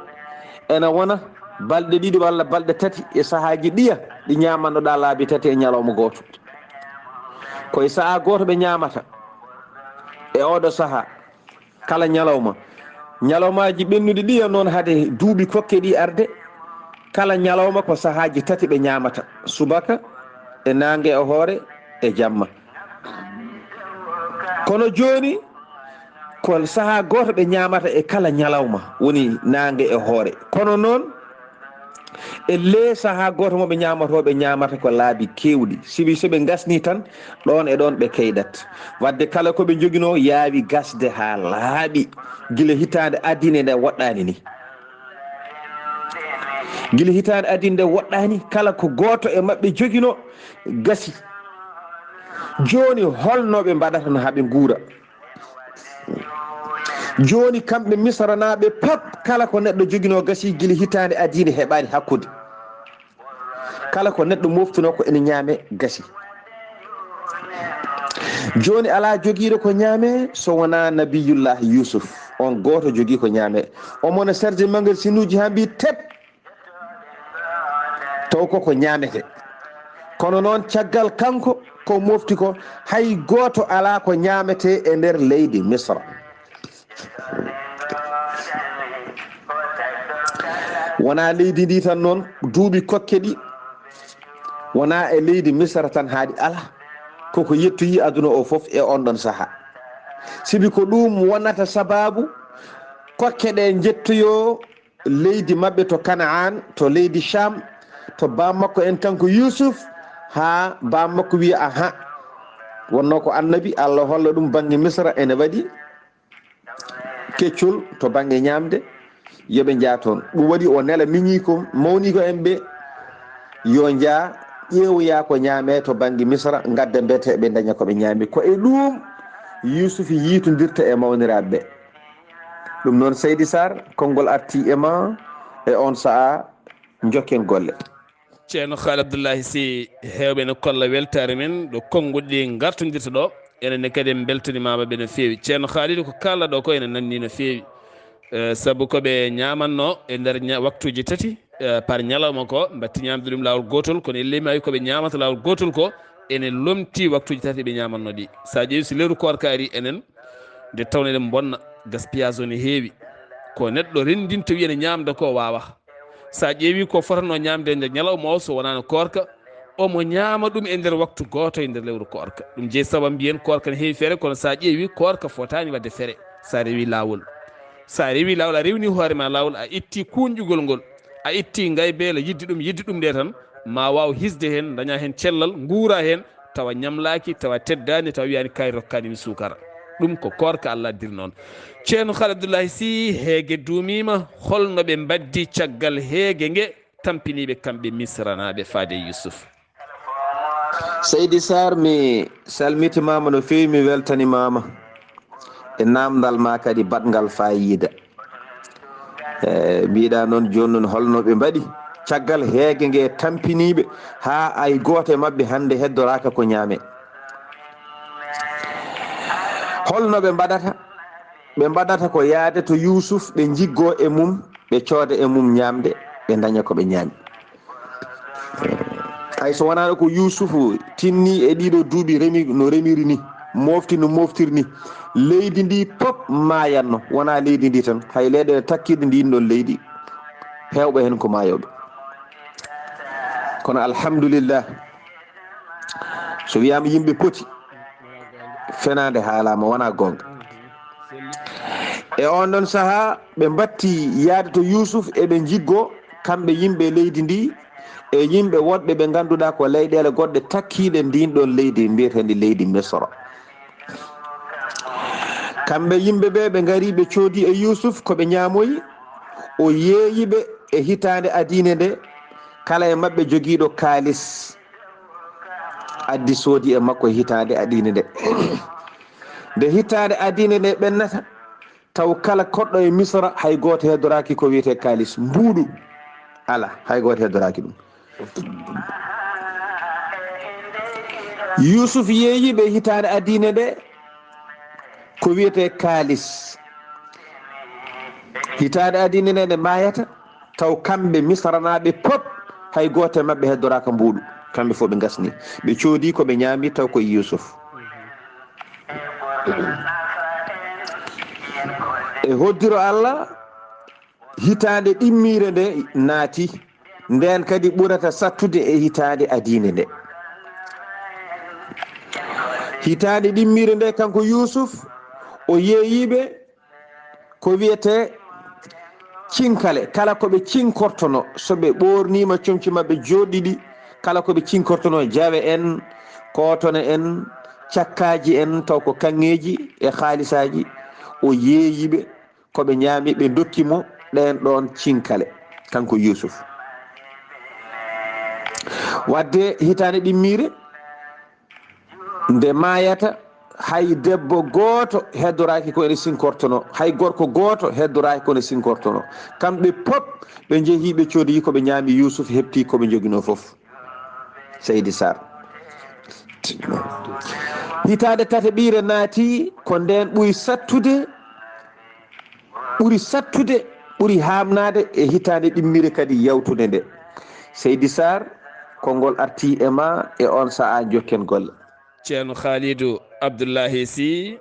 ena wona balɗe ɗiɗi walla balɗe tati e sahaaji ɗiya ɗi ñaamannoɗaa laabi tati e ñalawma gooto. Ko e sahaa gooto ɓe ñaamata e oɗo sahaa, kala ñalawma. Ñalawmaaji ɓennuɗi ɗiya noon, hade duuɓi kokke ɗi arde, kala ñalawma ko sahaaji tati ɓe ñaamata, subaka, e naange e hoore, e jamma. Kono jooni, ko sahaa gooto ɓe ñaamata e kala ñalawma, woni naange e hoore. Kono noon, E lee sahaa gooto mo ɓe ñaamatoo, ɓe ñaamata ko laabi keewɗi. Sibi so ɓe ngasnii tan, ɗoon e ɗoon ɓe keydat. Wadde kala ko ɓe njoginoo yaawi gasde haa laaɓi. Gila hitaande adine nde woɗɗaani ni. Gila hitaande adine nde woɗɗaani, kala ko gooto e maɓɓe joginoo gasi. Jooni holno ɓe mbaɗata no haa ɓe nguura? Jooni kamɓe Misranaaɓe pap, kala ko neɗɗo joginoo gasi gila hitaande adine heɓaani hakkunde. Kala ko neɗɗo moftunoo ko ene ñaame gasi. Jooni alaa jogiiɗo ko ñaame so wonaa Nabiyullaahi Yuusuf. On gooto jogii ko ñaame. Omo no serje mangarsinuuji haa mbii tep. Taw ko ko ñaamete. Kono noon caggal kanko ko mofti ko, hay gooto alaa ko ñaamete e nder leydi Misra. Wonaa leydi ndi tan noon, duuɓi kokke ɗi, wonaa e leydi Misra tan haa ɗi ala. Koko yettoyi aduna o fof e on ɗon sahaa. Sibi ko ɗum wonata sabaabu kokke ɗe njettoyoo leydi maɓɓe to Kanaan, to leydi Sham, to baam makko en kanko Yuusuf, haa baam makko wiya, "Aha, wonno ko annabi, Allah holla ɗum bannge Misra ene waɗi keccol to bannge ñaamde, yo ɓe njaa toon." Ɗum waɗi o nela miñiiko, mawniiko en ɓe, yo njaa ƴeewoya ko ñaame to bannge Misra, ngadda mbete ɓe ndaña ko ɓe ñaami. Ko e ɗum Yuusuf yiitondirta e mawniraaɓe ɓe. Ɗum noon, Seydi Sarr, konngol arti e ma e on sa'a, njokken golle. Ceerno Khaali Abdullahi Sy, heewɓe ne kolla weltaare men ɗo konnguɗi ɗi ngartondirta ɗo. Enen ne kadi en mbeltanimaama ɓe no feewi. Ceerno Khaali, ko kaalɗa ɗo ko ene nanni no feewi. Eh, sabu ko ɓe ñaamanno e nder ña-, waktuuji tati, eh, par ñalawma ko, mbatti ñaamde ɗum laawol gootol, kono e leydi maayo ko ɓe ñaamata laawol gootol ko, ene lomti waktuuji tati ɓe ñaamanno ɗi. So a ƴeewi so lewru koorka ari enen, nde tawno eɗen mbonna, gaspillage o ne heewi. Ko neɗɗo renndinta wiya ne ñaamda ko waawa. So a ƴeewi ko fotano ñaamde e nder ñalawma o, so wonaano koorka, omo ñaama ɗum e nder waktu gooto e nder lewru koorka. Ɗum jeyi sababu mbiyen koorka ne heewi fere, kono so a ƴeewi koorka fotaani waɗde fere. So a rewi laawol, so a rewi laawol, a rewni hoore ma laawol, a itti kuñƴugol ngol, a itti ngaybeela, yidde ɗum, yidde ɗum nde tan, ma waaw hisde heen, daña heen cellal, nguura heen, tawa ñamlaaki, tawa teddaani, tawa wiyaani kaari rokkaani mi suukara. Ɗum ko koorka Allah addiri noon. Ceerno Khaali Abdullahi Sy, heege duumiima, holno ɓe mbaddi caggal heege nge tampiniiɓe kamɓe Misranaaɓe faade e Yuusuf? Seydi Sarr, mi salmitimaama no feewi, mi weltanimaama e naamndal ma kadi baɗngal faayiida. E, mbiɗa noon jooni noon holno ɓe mbaɗi caggal heege nge tampiniiɓe haa ay gooto e maɓɓe hannde heddoraaka ko ñaame. Holno ɓe mbaɗata? Ɓe mbaɗata ko yaade to Yuusuf, ɓe njiggoo e mum, ɓe cooda e mum ñaamde, ɓe ndaña ko ɓe ñaami. Hay so wonaano ko Yuusufu tinni e ɗiɗo duuɓi remi no remiri ni, mofti no moftiri ni, leydi ndi pop maayanno, wonaa leydi ndi tan, hay leyɗeele takkiiɗe ndiin ɗoon leydi, heewɓe heen ko maayooɓe. Kono alhamdulillah, so wiyaama yimɓe poti, fenaande haalaama, wonaa goonga. E oon ɗoon sahaa, ɓe mbatti yahde to Yuusuf, eɓe njiggoo, kamɓe yimɓe leydi ndi, e yimɓe woɗɓe ɓe ngannduɗaa ko leyɗeele goɗɗe takkiiɗe ndiin ɗoon leydi, mbiyeteendi leydi Misra. Kamɓe yimɓe ɓe, ɓe ngari, ɓe coodi e Yuusuf ko ɓe ñaamoyi, o yeeyi ɓe e hitaande adiine nde, kala e maɓɓe jogiiɗo kaalis, addi soodi e makko e hitaande adiine nde. Nde hitaande adiine nde ɓennata, taw kala koɗɗo e Misra, hay gooto heddoraaki ko wiyetee kaalis. Mbuuɗu, alaa, hay gooto heddoraaki ɗum. Yuusuf yeeyi ɓe hitaande adiine nde, ko wiyetee kaalis. Hitaande adiine nde nde maayata, taw kamɓe Misranaaɓe pop, hay gooto e maɓɓe heddoraaka mbuuɗu. Kamɓe fof ɓe ngasni. Ɓe coodi ko ɓe ñaami, taw ko Yuusuf. E hoddiro Allah, hitaande ɗimmiire nde naati, ndeen kadi ɓurata sattude e hitaande adiine nde. Hitaande ɗimmiire nde, kanko Yuusuf, o yeeyi ɓe ko wiyetee cinkale, kala ko ɓe cinkortono, so ɓe ɓoorniima comci maɓɓe jooɗɗiɗi, kala ko ɓe cinkortono, jawe en, kootone en, cakkaaji en, taw ko kaŋŋeeji e haalisaaji, o yeeyi ɓe, ko ɓe ñaami, ɓe ndokki mo ɗeen ɗoon cinkale, kanko Yuusuf. Waɗde hitaande ɗimmiire, nde maayata, hay debbo gooto heddoraaki ko ene sinkortono, hay gorko gooto heddoraaki ko ene sinkortono. Kamɓe pop ɓe njehi, ɓe coodi ko ɓe ñaami, Yuusuf heɓti ko ɓe njoginoo fof. Seydi Sarr. Hitaande tataɓiire naati, ko ndeen ɓuri sattude, ɓuri sattude, ɓuri haamnaade e hitaande ɗimmire kadi yawtunde nde. Seydi Sarr, konngol artii e ma e oon sahaa, njokken golle. Ceerno Khalidou Abdoulahi Sy,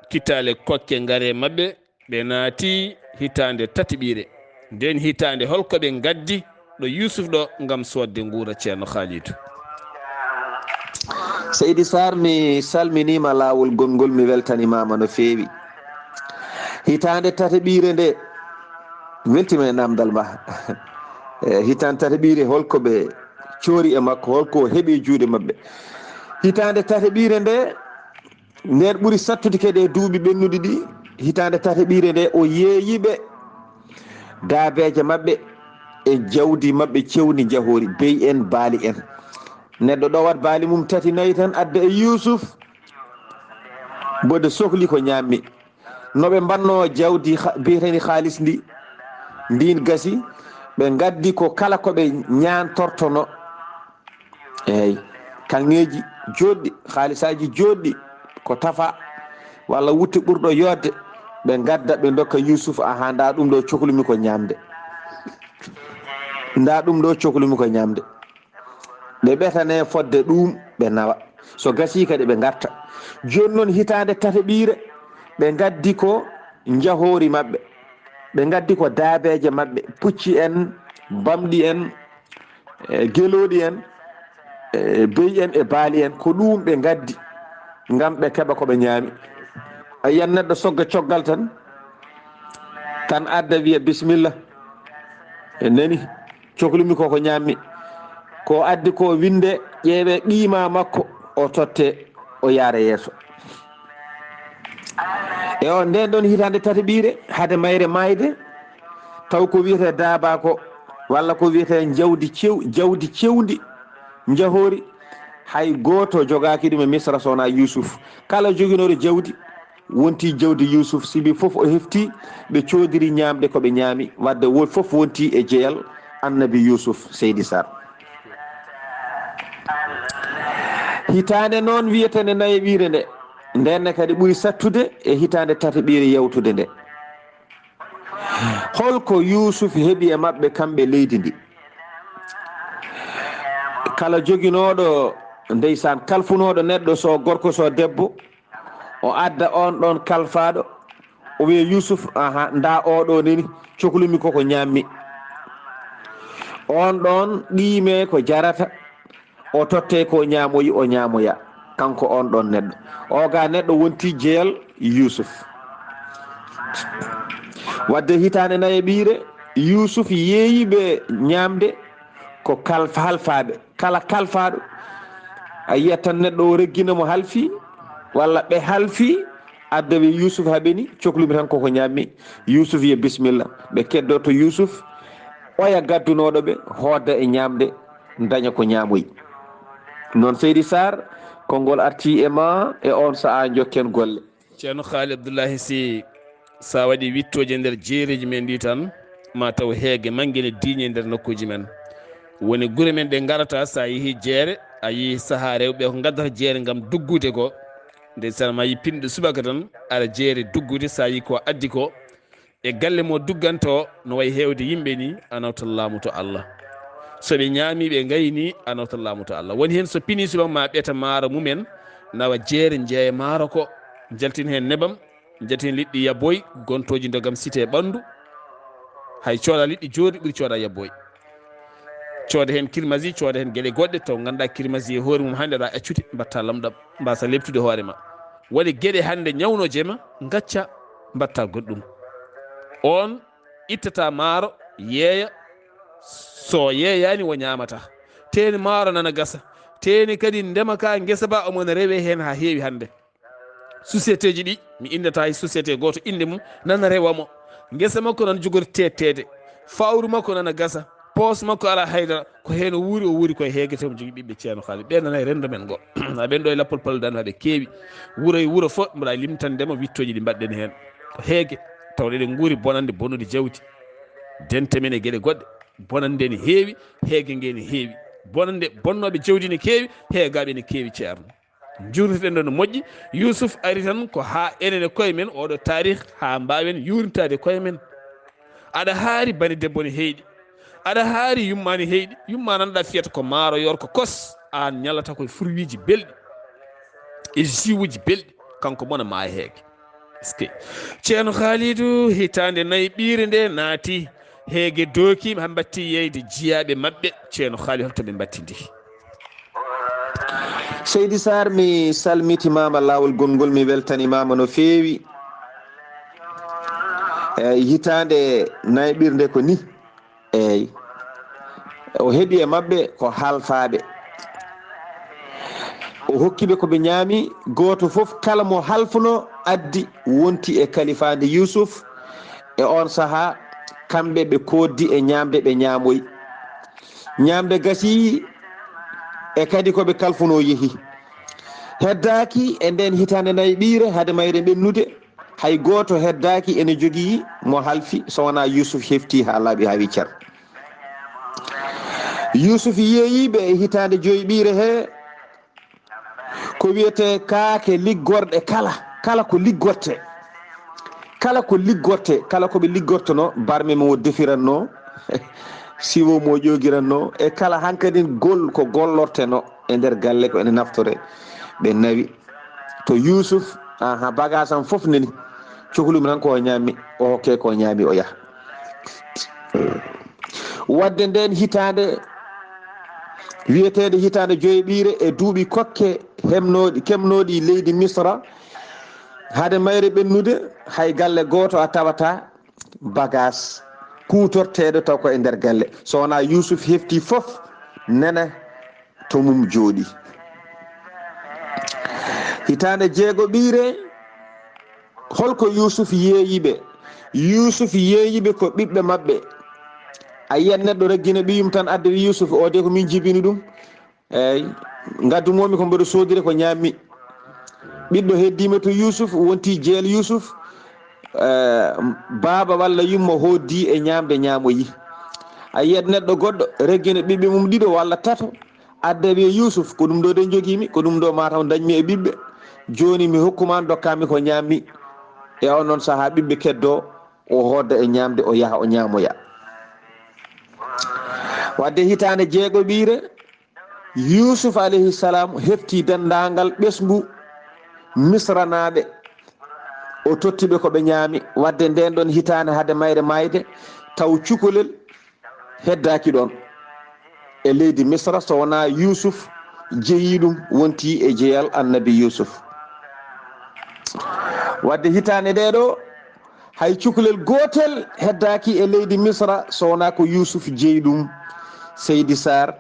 kittaale kokke ngare maɓɓe, ɓe naati hitaande tataɓiire. Ndeen hitaande, holko ɓe ngaddi ɗo Yuusuf ɗo ngam soodde nguura, Ceerno Khalidou? Seydi Sarr, mi salminiima laawol gonngol, mi weltanimaama no feewi. Hitaande tataɓiire nde, weltima e namdal ma. E hitaande tataɓiire, holko ɓe coori e makko, holko o heɓi e juuɗe maɓɓe? Hitaande tataɓiire nde, nden ɓuri sattude kadi e duuɓi ɓennuɗi ɗi. Hitaande tataɓiire nde, o yeeyi ɓe daabeeje maɓɓe e jawdi maɓɓe cewndi njahoori, beyi en, baali en. Neɗɗo ɗowat baali mum tati, nayi tan, adda e Yuusuf, mboɗo sohli ko ñaammi. No ɓe mbanno jawdi ha-, biyeteendi haalis ndi, ndin gasi, ɓe ngaddi ko kala ko ɓe ñaantortono. Eey, kaŋŋeeji jooɗɗi, haalisaaji jooɗɗi, ko tafa, walla wutte ɓurɗo yooɗde, ɓe ngadda, ɓe ndokka Yuusuf, "Aha, nda ɗum ɗo cohlumi ko ñaamde. Nda ɗum ɗo cohlumi ko ñaamde." Ɓe ɓetane fodde ɗum, ɓe nawa. So gasii kadi, ɓe ngarta. Jooni noon, hitaande tataɓiire, ɓe ngaddi ko njahoori maɓɓe. Ɓe ngaddi ko daabeeje maɓɓe, pucci en, bamɗi en, e gelooɗi en, e beyi en, e baali en. Ko ɗum ɓe ngaddi ngam ɓe keɓa ko ɓe ñaami. A yiyan neɗɗo sogga coggal tan, tan adda, wiya, "Bisimilla." En nani, cohlumi ko ko ñaammi. Ko addi ko winde, ƴeewe qiima makko, o totte, o yaara yeeso. E on nden ɗon hitaande tataɓiire, hade mayre maayde, taw ko wiyetee daaba ko, walla ko wiyetee jawdi cew-, jawdi cewndi, njahoori, hay gooto jogaaki ɗum e Misra so wonaa Yuusuf. Kala joginooɗo jawdi, wonti jawdi Yuusuf, sibi fof o hefti, ɓe coodiri ñaamde ko ɓe ñaami, wadde wo-, fof wonti e jeyal Annabi Yuusuf, Seydi Sarr. Hitaande noon wiyetee nde nayeɓiire nde, ndeen ne kadi ɓuri sattude e hitaande tataɓiire yawtude nde. Holko Yuusuf heɓi e maɓɓe kamɓe leydi ndi? Kala joginooɗo, ndeysaan, kalfunooɗo neɗɗo, so gorko, so debbo, o adda on ɗon kalfaaɗo, o wiya, "Yuusuf, aha, nda oɗo neni, cohlumi koko ñaammi." On ɗon qiime ko jarata, o totte ko ñaamoyi, o ñaamoya. Kanko on ɗon neɗɗo. O ga neɗɗo wonti jeyal Yuusuf. Wadde hitaande nayeɓiire, Yuusuf yeeyi ɓe ñaamde ko kalf-, halfaaɓe. Kala kalfaaɗo, a yiyat tan neɗɗo o reggina mo halfi, walla ɓe halfi, adda ɓe Yuusuf haɓeni, cohlumi tan koko ñaammi. Yuusuf wiya, "Bisimilla." Ɓe keddoto Yuusuf, oya gaddunooɗo ɓe, hoodda e ñaamde, daña ko ñaamoyi. Noon, Seydi Sarr, konngol arti e ma e on sahaa, njokken golle. Ceerno Khaali Abdullahi Sy, so a waɗi wittooji e nder jeereeji men ɗi tan, ma taw heege mannge ne diiñi e nder nokkuuji men. Woni gure men ɗe ngarata, so a yehi jeere, a yehi sahaa rewɓe ko ngaddata jeere ngam duggude ko. Ndeysaan, ma yi pinɗo subaka tan, ara jeere duggude, so a yi ko addi ko, e galle mo dugganta o, no wayi heewde yimɓe ni, a nawtat laamu to Allah. So ɓe ñaami, ɓe ngayni, a nawtat laamu to Allah. Woni heen so pini subaka ma ɓeta maaro mumen, nawa jeere, njeeya maaro ko, njaltin heen nebam, njaltin heen liɗɗi yaboy, gontooji ndogam site ɓanndu. Hay cooda liɗɗi jooɗi ɓuri cooda yaboy. Cooda heen kirmasi, cooda heen geɗe goɗɗe, taw ngannduɗaa kirmasi e hoore mum hannde aɗa accude, mbatta lamɗam, mbasa leptude hoore ma. Waɗi geɗe hannde ñawnooje ma, ngacca, mbatta goɗɗum. On ittata maaro, yeeya, so yeeyaani o ñaamata. Teeni maaro nana gasa. Teeni kadi ndema ka ngesa ba omo na rewe heen haa heewi hannde. Société ji ɗi, mi inndata hay société gooto innde mum, nana rewa mo. Ngesa makko nana jogori teetteede. Fawru makko nana gasa. Poos makko alaa haydara. Ko heen o wuuri, o wuuri koye heege, taw omo jogii ɓiɓɓe Ceerno Haali. Ɓe nana e renndo men ngo. A ɓen ɗo e Lappol Paludaan, haa ɓe keewi. Wuro e wuro fof, mbaɗa limtande ma wittooji ɗi mbaɗɗen heen. Ko heege, tawde eɗen nguuri bonannde, bonnude jawdi. Dente men e geɗe goɗɗe. Bonannde ne heewi, heege nge ne heewi. Bonannde, bonnooɓe jawdi ne keewi, heegaaɓe ne keewi, Ceerno. Njuurnuɗen ɗo no moƴƴi, Yuusuf ari tan ko haa enen e koye men, oɗo taarih, haa mbaawen yuurnitaade koye men. Aɗa haari bani debbo ne heyɗi. Aɗa haari yumma ne heyɗi. Yumma nan ɗa fiyata ko maaro yor ko kos, aan ñalata koye furwiiji belɗi. E jus uji belɗi, kanko mona maaya heege. Est-ce que Ceerno Haalidu hitaande nayi ɓiire nde naati heege dooki, haa mbatti yeyde jiyaaɓe maɓɓe, Ceerno Haali holto ɓe mbattidi? Seydi Sarr, mi salmitimaama laawol gongol, mi weltanimaama no feewi. Eyi, hitaande nayi ɓiire nde ko ni. Eyi. O heɓi e maɓɓe ko halfaaɓe. O hokki ɓe ko ɓe ñaami, gooto fof kala mo halfuno addi wonti e kalifaande Yuusuf. E oon sahaa, kamɓe ɓe kooddi e ñaamde ɓe ñaamoyi. Ñaamde gasii e kadi ko ɓe kalfunoo yehi. Heddaaki e ndeen hitaande nayi ɓiire hade mayre ɓennude, hay gooto heddaaki ene jogii mo halfi so wonaa Yuusuf hefti haa laaɓi haa wiccer. Yuusuf yeeyii ɓe e hitaande joyi ɓiire hee, ko wiyetee kaake liggorɗe kala, kala ko liggortee. Kala ko liggortee, kala ko ɓe liggortonoo, barme mo defirannoo, siwo mo ƴoogirannoo, e kala hankadin gol ko gollortenoo e nder galle ko ene naftoree. Ɓe nawi to Yuusuf, aha, bagaasam fof nani, cohlumi tan ko o ñaami, o hokke ko o ñaami, o yaha. Wadde ndeen hitaande, wiyeteende hitaande joyi ɓiire e duuɓi kokke hemnooɗi, kemnooɗi leydi Misra, hade mayre ɓennude, hay galle gooto a tawata bagaas kuutorteeɗo taw ko e nder galle. So wonaa Yuusuf hefti fof, nana to mum jooɗi. Hitaande jeego ɓiire, holko Yuusuf yeeyi ɓe? Yuusuf yeeyi ɓe ko ɓiɓɓe maɓɓe. A yiyat neɗɗo reggina ɓiyum tan adda wi Yuusuf, o de ko min jibini ɗum. Eyi, ngaddu momi ko mboɗo soodire ko ñaammi. Ɓiɗɗo heddiima to Yuusuf, wonti jeel Yuusuf. Eh, baaba walla yumma hoddi e ñaamde ñaamoyi. A yiyat neɗɗo goɗɗo reggina ɓiɓɓe mum ɗiɗo walla tato, adda wiya Yuusuf, ko ɗum ɗo de njogiimi, ko ɗum ɗo mataw dañmi e ɓiɓɓe. Jooni mi hokkuma an, dokkami ko ñaammi. E on noon sahaa ɓiɓɓe keddo, o hodda e ñaamde, o yaha o ñaamoya. Wadde hitaande jeego ɓiire, Yuusuf alayhi salam hefti denndaangal ɓesngu Misranaaɓe. O totti ɓe ko ɓe ñaami. Wadde ndeen ɗon hitaande hade mayre maayde, taw cukalel heddaaki ɗoon e leydi Misra, so wonaa Yuusuf jeyi ɗum, wonti e jeyal Annabi Yuusuf. Wadde hitaande nde ɗo, hay cukalel gootel heddaaki e leydi Misra, so wonaa ko Yuusuf jeyi ɗum. Seydi Sarr,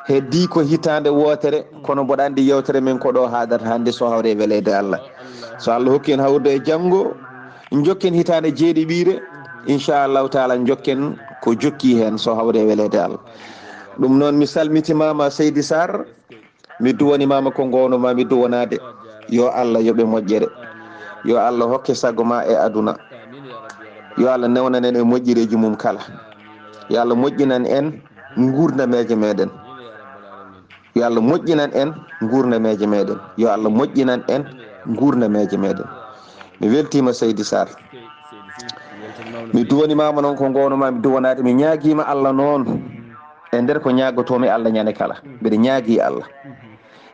heddii ko hitaande wootere, kono mboɗo anndi yewtere men ko ɗo haadata hannde, so hawre e weleede Allah. So Allah hokki en hawrude e janngo, njokken hitaande jeeɗiɓiire, inchallahu taala, njokken ko jokki heen, so hawre e weleede Allah. Ɗum noon, mi salmitimaama, Seydi Sarr, mi duwanimaama ko ngownoma mi duwanaade. Yo Allah yoɓe moƴƴere. Yo Allah hokke sago ma e aduna. Yo Allah newnan en e moƴƴereeji mum kala. Yo Allah moƴƴinan en nguurnameeje meɗen. Yo Allah moƴƴinan en nguurnameeje meɗen. Yo Allah moƴƴinan en nguurnameeje meɗen. Mi weltiima, Seydi Sarr. Mi duwanimaama noon ko ngownoma mi duwanaade. Mi ñaagiima Allah noon e nder ko ñaagotoomi Allah ñande kala. Mbeɗa ñaagii Allah.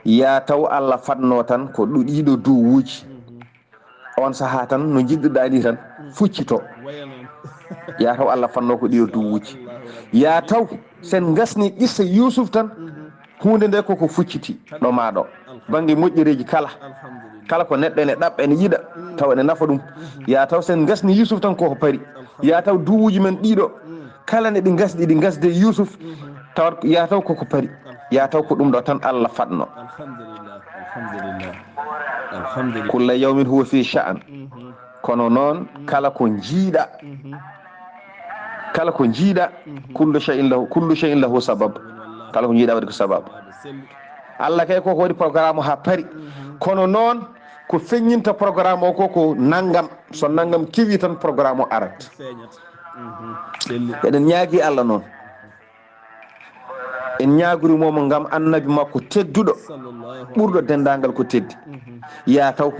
Yaa taw Allah fadno tan ko ɗo ɗiɗo duwuuji. On sahaa tan no njiɗirɗaa ni tan fuccito. Yaa taw Allah fadno ko ɗiɗo duwuuji. Yaa taw sen ngasni qissa Yuusuf tan, Huunde nde koko fucciti ɗo maa ɗo. Bannge moƴƴereeji kala. Kala ko neɗɗo ene ɗaɓɓa, ene yiɗa, tawa ene nafa ɗum. Ya taw sen ngasni Yusuf tan koko pari. Ya taw duwuuji men ɗiɗo, kala ne ɓe ngasɗi, ɗi ngasde Yusuf, tawat ya taw koko pari. Ya taw ko ɗum ɗo tan Allah faɗno. Alhamdulillah. Alhamdulillah. Alhamdulillah. Kulla yawmin huwa fi sha'an. Kono noon, kala ko njiiɗa, kala ko njiiɗa, kullu shay'in lahu, kullu shay'in lahu sabab. Kala ko njiiɗa waɗi ko sabab. Allah kay koko waɗi programme o haa pari. Kono noon, ko feññinta programme o ko, ko nanngam. So nanngam kewi tan, programme o arat. Eɗen ñaagi Allah noon. En ñaagori mo ngam annabi makko tedduɗo, ɓurɗo denndaangal ko teddi. Ya taw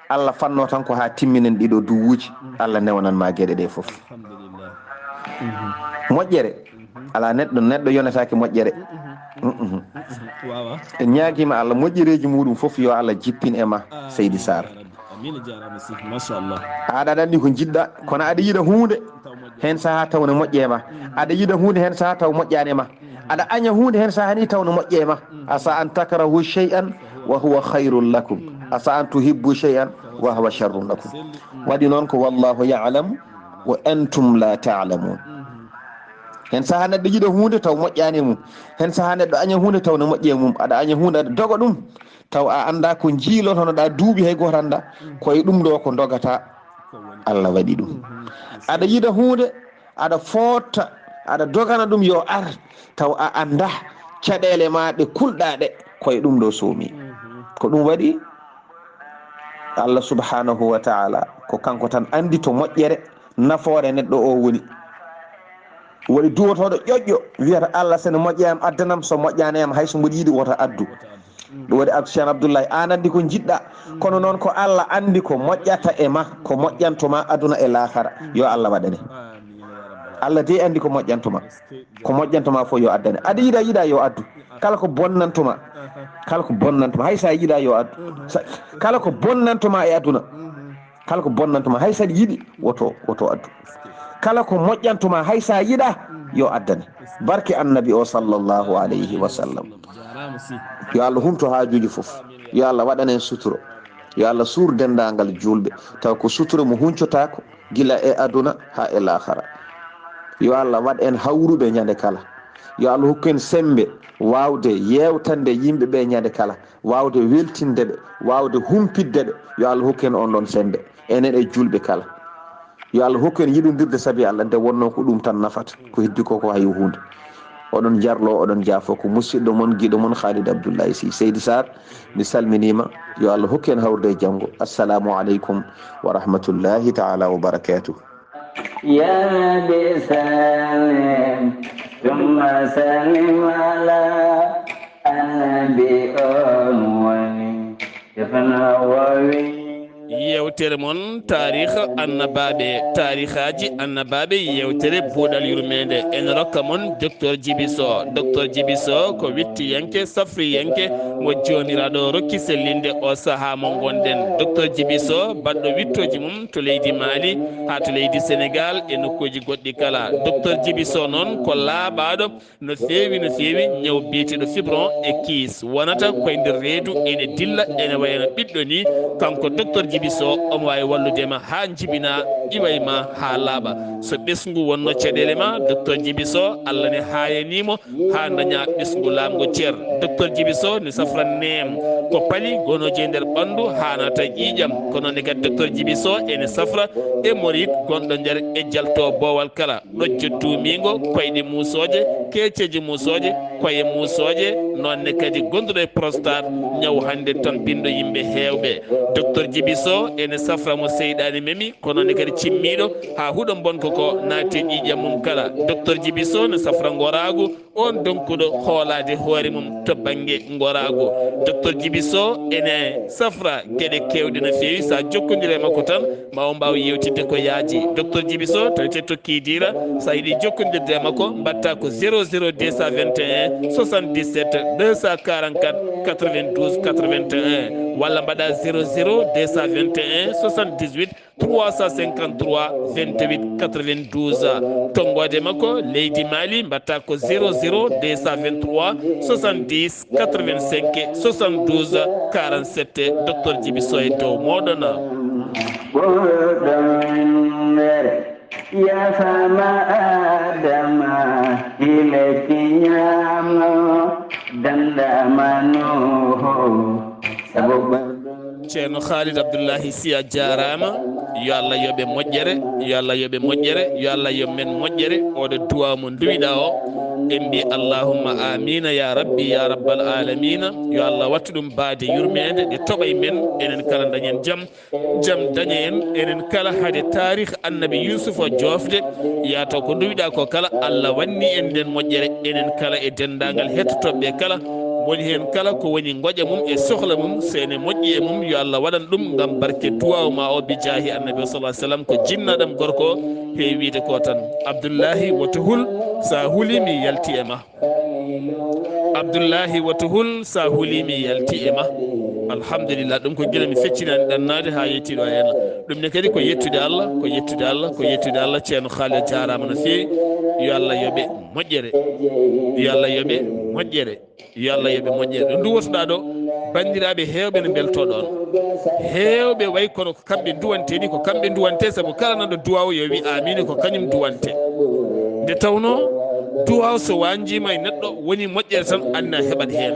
Allah fanno tan ko haa timminen ɗiɗo duwuuji, Allah newanan ma geɗe ɗe fof. Moƴƴere, alaa neɗɗo, neɗɗo yonataake moƴƴere. En ñaagiima Allah moƴƴereeji muɗum fof yo Allah jippin e ma, Seydi Sarr. Aɗa anndi ko njiɗɗa, kono aɗa yiɗa huunde, heen sahaa taw ne moƴƴe ma. Aɗa yiɗa huunde, heen sahaa taw moƴƴaani ma. Aɗa aña huunde, heen sahaa ni taw ne moƴƴe ma. Asa an takrahu shay'an wa huwa khayrun lakum. Asa an tuhibbu shay'an wa huwa sharrun lakum. Waɗi noon ko wallahu ya'lam wa antum la ta'lamun. Heen sahaa neɗɗo yiɗa huunde taw moƴƴaani e mum. Heen sahaa neɗɗo aña huunde taw ne moƴƴe e mum. Aɗa aña huunde, aɗa doga ɗum. Taw a anndaa ko njiilotonoɗaa duuɓi hay gooto anndaa. Ko e ɗum ɗo ko ndogata Allah waɗi ɗum. Aɗa yiɗa huunde, aɗa footta, aɗa dogana ɗum yo ar, taw a anndaa caɗeele ma ɗe kulɗa ɗe, ko e ɗum ɗo soomi. Ko ɗum waɗi Allah subhanahu wa ta'ala, ko kanko tan anndi to moƴƴere nafoore neɗɗo o woni. Waɗi duwotooɗo ƴoƴƴo wiyata, "Allah, so ne moƴƴa am, addanam, so moƴƴaani am, hay so mboɗo yiɗi woto addu." Ɗum waɗi Ab-, Cheikh Abdoulaye, aan anndi ko njiɗɗa, kono noon ko Allah anndi ko moƴƴata e ma, ko moƴƴanto ma aduna e laakara. Yo Allah waɗane. Allah de anndi ko moƴƴanto ma. Ko moƴƴanto ma fof yo addane. Aɗa yiɗa, yiɗa yo addu. Kala ko bonnanto ma, kala ko bonnanto ma, hay sa yiɗa yo addu. Sa-, kala ko bonnanto ma e aduna, kala ko bonnanto ma, hay saɗa yiɗi, woto, woto addu. Kala ko moƴƴanto ma, hay sa yiɗa, yo addane. Barke annabi o sallallahu alayhi wa sallam. Yo Allah humto haajuuji fof. Yo Allah waɗan en suturo. Yo Allah suur denndaangal juulɓe. Taw ko suturo mo huncotaako gila e aduna haa e laakara. Yo Allah waɗ en hawruɓe ñande kala. Yo Allah hokku en semmbe waawde yeewtande yimɓe ɓe ñande kala. Waawde weltinde ɓe, waawde humpitde ɓe. Yo Allah hokku en on ɗon semmbe, enen e juulɓe kala. Yo Allah hokku en yiɗondirde sabi Allah, nde wonnoo ko ɗum tan nafata, ko heddi ko, ko hay huunde. Oɗon njarlo, oɗon njaafo, ko musidɗo mon, giɗo mon Khalid Abdoulaye Sy. Seydi Sarr, mi salminiima. Yo Allah hokku en hawrude e janngo. Assalamu aleykum wa rahmatullahi taala wa barakatuh. يا ربي سلم ثم سلم على النبي أول ابن ووي. Yewtere mon, taarikh annabaaɓe, taarikhaaji annabaaɓe, yewtere buuɗal yurmeende. En rokka mon Docteur Djiby Sow. Docteur Djiby Sow ko wittiyanke, safriyanke, mo Joomiraaɗo rokki sellinde o sahaa mo ngonɗen. Docteur Djiby Sow, baɗɗo wittooji mum to leydi Mali, haa to leydi Senegal e nokkuuji goɗɗi kala. Docteur Djiby Sow noon ko laaɓaaɗo no feewi, no feewi, ñaw biyeteeɗo fibron e kiis wonata koye nder reedu, ene dilla, ene wayno ɓiɗɗo ni. Kanko Docteur Djiby Sow, omo waawi wallude ma haa njibina, iwa e ma haa laaɓa. So ɓesngu wonno caɗeele ma, Docteur Djiby Sow, Allah ne haayanii mo haa daña ɓesngu laaɓngu cer. Docteur Djiby Sow ne safra neem, ko pali gonooji e nder ɓanndu haanata ƴiiƴam. Ko noon ne kadi Docteur Djiby Sow ene safra hémorroïde gonɗo nder e jalto boowal kala, ɗojjo tuumiingo, koyɗe muusooje, keeceeje muusooje, koye muusooje, noon ne kadi gonduɗo e prostate, ñaw hannde tampinɗo yimɓe heewɓe. Docteur Djiby Sow ene safra mo seyɗaane memi, ko noon ne kadi cimmiiɗo haa huɗo bonko ko naati e ƴiiƴam mum kala. Docteur Djiby Sow ne safra ngoraagu, on donkuɗo hoolaade hoore mum to bannge ngoraagu. Docteur Djiby Sow ene safra geɗe keewɗe no feewi. So a jokkondire e makko tan, ma o mbaaw yewtidde ko yaaji. Docteur Djiby Sow, tawi te tokki diira, so a yiɗi jokkondirde e makko, mbaɗta ko zéro zéro deux cent vingt et un soixante-dix-sept deux cent quarante-quatre quatre-vingt-douze quatre-vingt-un, walla mbaɗa zéro zéro deux cent vingt et un soixante-dix-huit trois cent cinquante-trois vingt-huit quatre-vingt-douze. Tonngoode makko leydi Mali, mbaɗta ko zéro zéro deux cent vingt-trois soixante-dix quatre-vingt-cinq soixante-douze quarante-sept. Docteur Djibi Sow e dow moɗon. Yafama Adama, ileki ñaamo dandama Nuhu, sabu ɓerɗo. Ceerno Khalid Abdullahi Sy, a jaaraama. Yo Allah yoɓe moƴƴere, yo Allah yoɓe moƴƴere, yo Allah yo men moƴƴere. Oɗo duwa mo nduwiɗa o, en mbi allahumma amina ya rabbi ya rabbal alamina. Yo Allah wattu ɗum baade yurmeende, ɗe toɓa e men, enen kala dañen jam. Jam daña en, enen kala, hade taarih Annabi Yuusufa joofde, yaato ko nduwiɗa ko kala. Allah wanni en nden moƴƴere, enen kala e denndaangal hettotooɓe ɓe kala. Woni heen kala ko woni ngoƴa mum e sohla mum, so ene moƴƴi e mum, yo Allah waɗan ɗum ngam barke duwaaw ma o, bi jaahi Annabi o, sallallahu alaihi wasallam. Ko jinnaɗam gorko o, heewi wiide ko tan. Abdullahi, woto hul, sa huli mi yalti e ma. Abdullahi, woto hul, sa huli mi yalti e ma. Alhamdulillah, ɗum ko gila mi feccinaani ɗannaade haa yettiiɗo heen. Ɗum ne kadi ko yettude Allah, ko yettude Allah, ko yettude Allah. Ceerno Khalid, a jaaraama no feewi. Yo Allah yoɓe moƴƴere. Yo Allah yoɓe moƴƴere. Yo Allah yoɓe moƴƴere. Ɗo nduwotoɗaa ɗo, banndiraaɓe heewɓe no mbeltoo ɗoon. Heewɓe way kono ko kamɓe nduwante ni, ko kamɓe nduwante, sabu kala nanɗo duwaaw yo wi aamiin, ko kañum duwante. Nde tawnoo duwaaw so waanjiima e neɗɗo, woni moƴƴere tan, anna heɓat heen.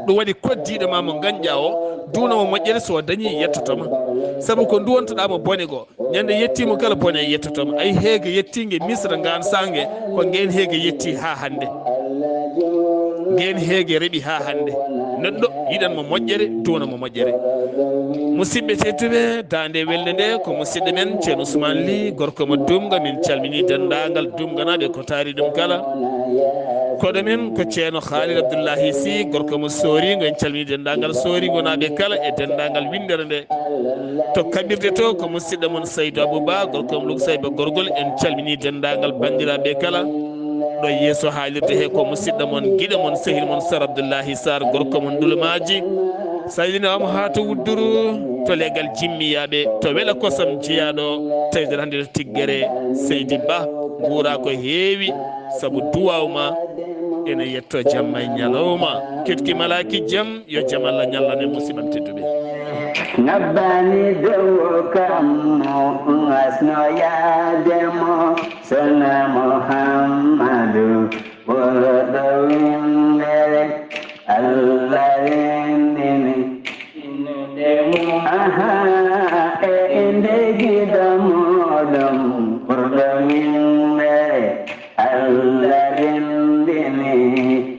Ɗum waɗi koddiiɗo ma mo ngañƴaa o, duwna mo moƴƴere, so dañii yettoto ma. Sabu ko nduwantoɗaa mo bone goo, ñande yettiimo kala bone yettoto ma. Ay, heege yettiinge Misra ngaan sahnge, ko ngeen heege yetti haa hannde. Ngeen heege reɓi haa hannde. Neɗɗo yiɗan mo moƴƴere, duwna mo moƴƴere. Musidɓe tedduɓe, daande welnde nde ko musidɗo men Ceerno Ousmane Ly, gorko mo Dumga. Min calmini denndaangal Dumganaaɓe ko taari ɗum kala. Koɗo men ko Ceerno Khalid Abdullahi Sy, gorko mo Sooringo. En calmini denndaangal Sooringonaaɓe kala e denndaangal winndere nde. To kaɓirde to ko musidɗo mon Saydou Abouba, gorko mo Louga Saydou Gorgol. En calmini denndaangal banndiraaɓe kala. Ɗo yeeso haalirde he ko musidɗo mon, giɗo mon, sehil mon Sar Abdullahi Sar, gorko mon Ndulumaaji. Saydina omo haa to Wudduru, to legal jimmiyaaɓe, to wela kosam jeyaaɗo, tawi hannde to Tiggere. Seydi Ba, nguura ko heewi, sabu duwaaw ma ene yetto jamma e ñalawma. Ketki malaaki jam, yo jam Allah ñallan en, musidɓam tedduɓe. Ngabbani dow kammu ngasno yaade mo, Sona Muhammadu ɓurɗo winndere, Allah renndini. Aha, e innde giɗo muɗum ɓurɗo winndere, Allah renndini.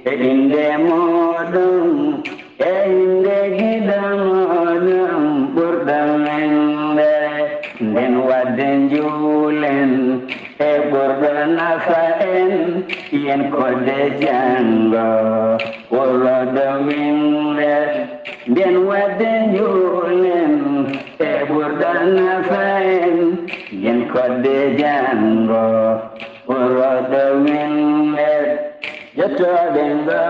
E innde muɗum, e innde giɗo muɗum ɓurɗo winndere, nden wadde njuulen e ɓurɗo nafa en, yen kodde janngo ɓurɗo winndere. Nden wadde njuulen e ɓurɗo nafa en, yen kodde janngo ɓurɗo winndere. Jottooɗen ɗo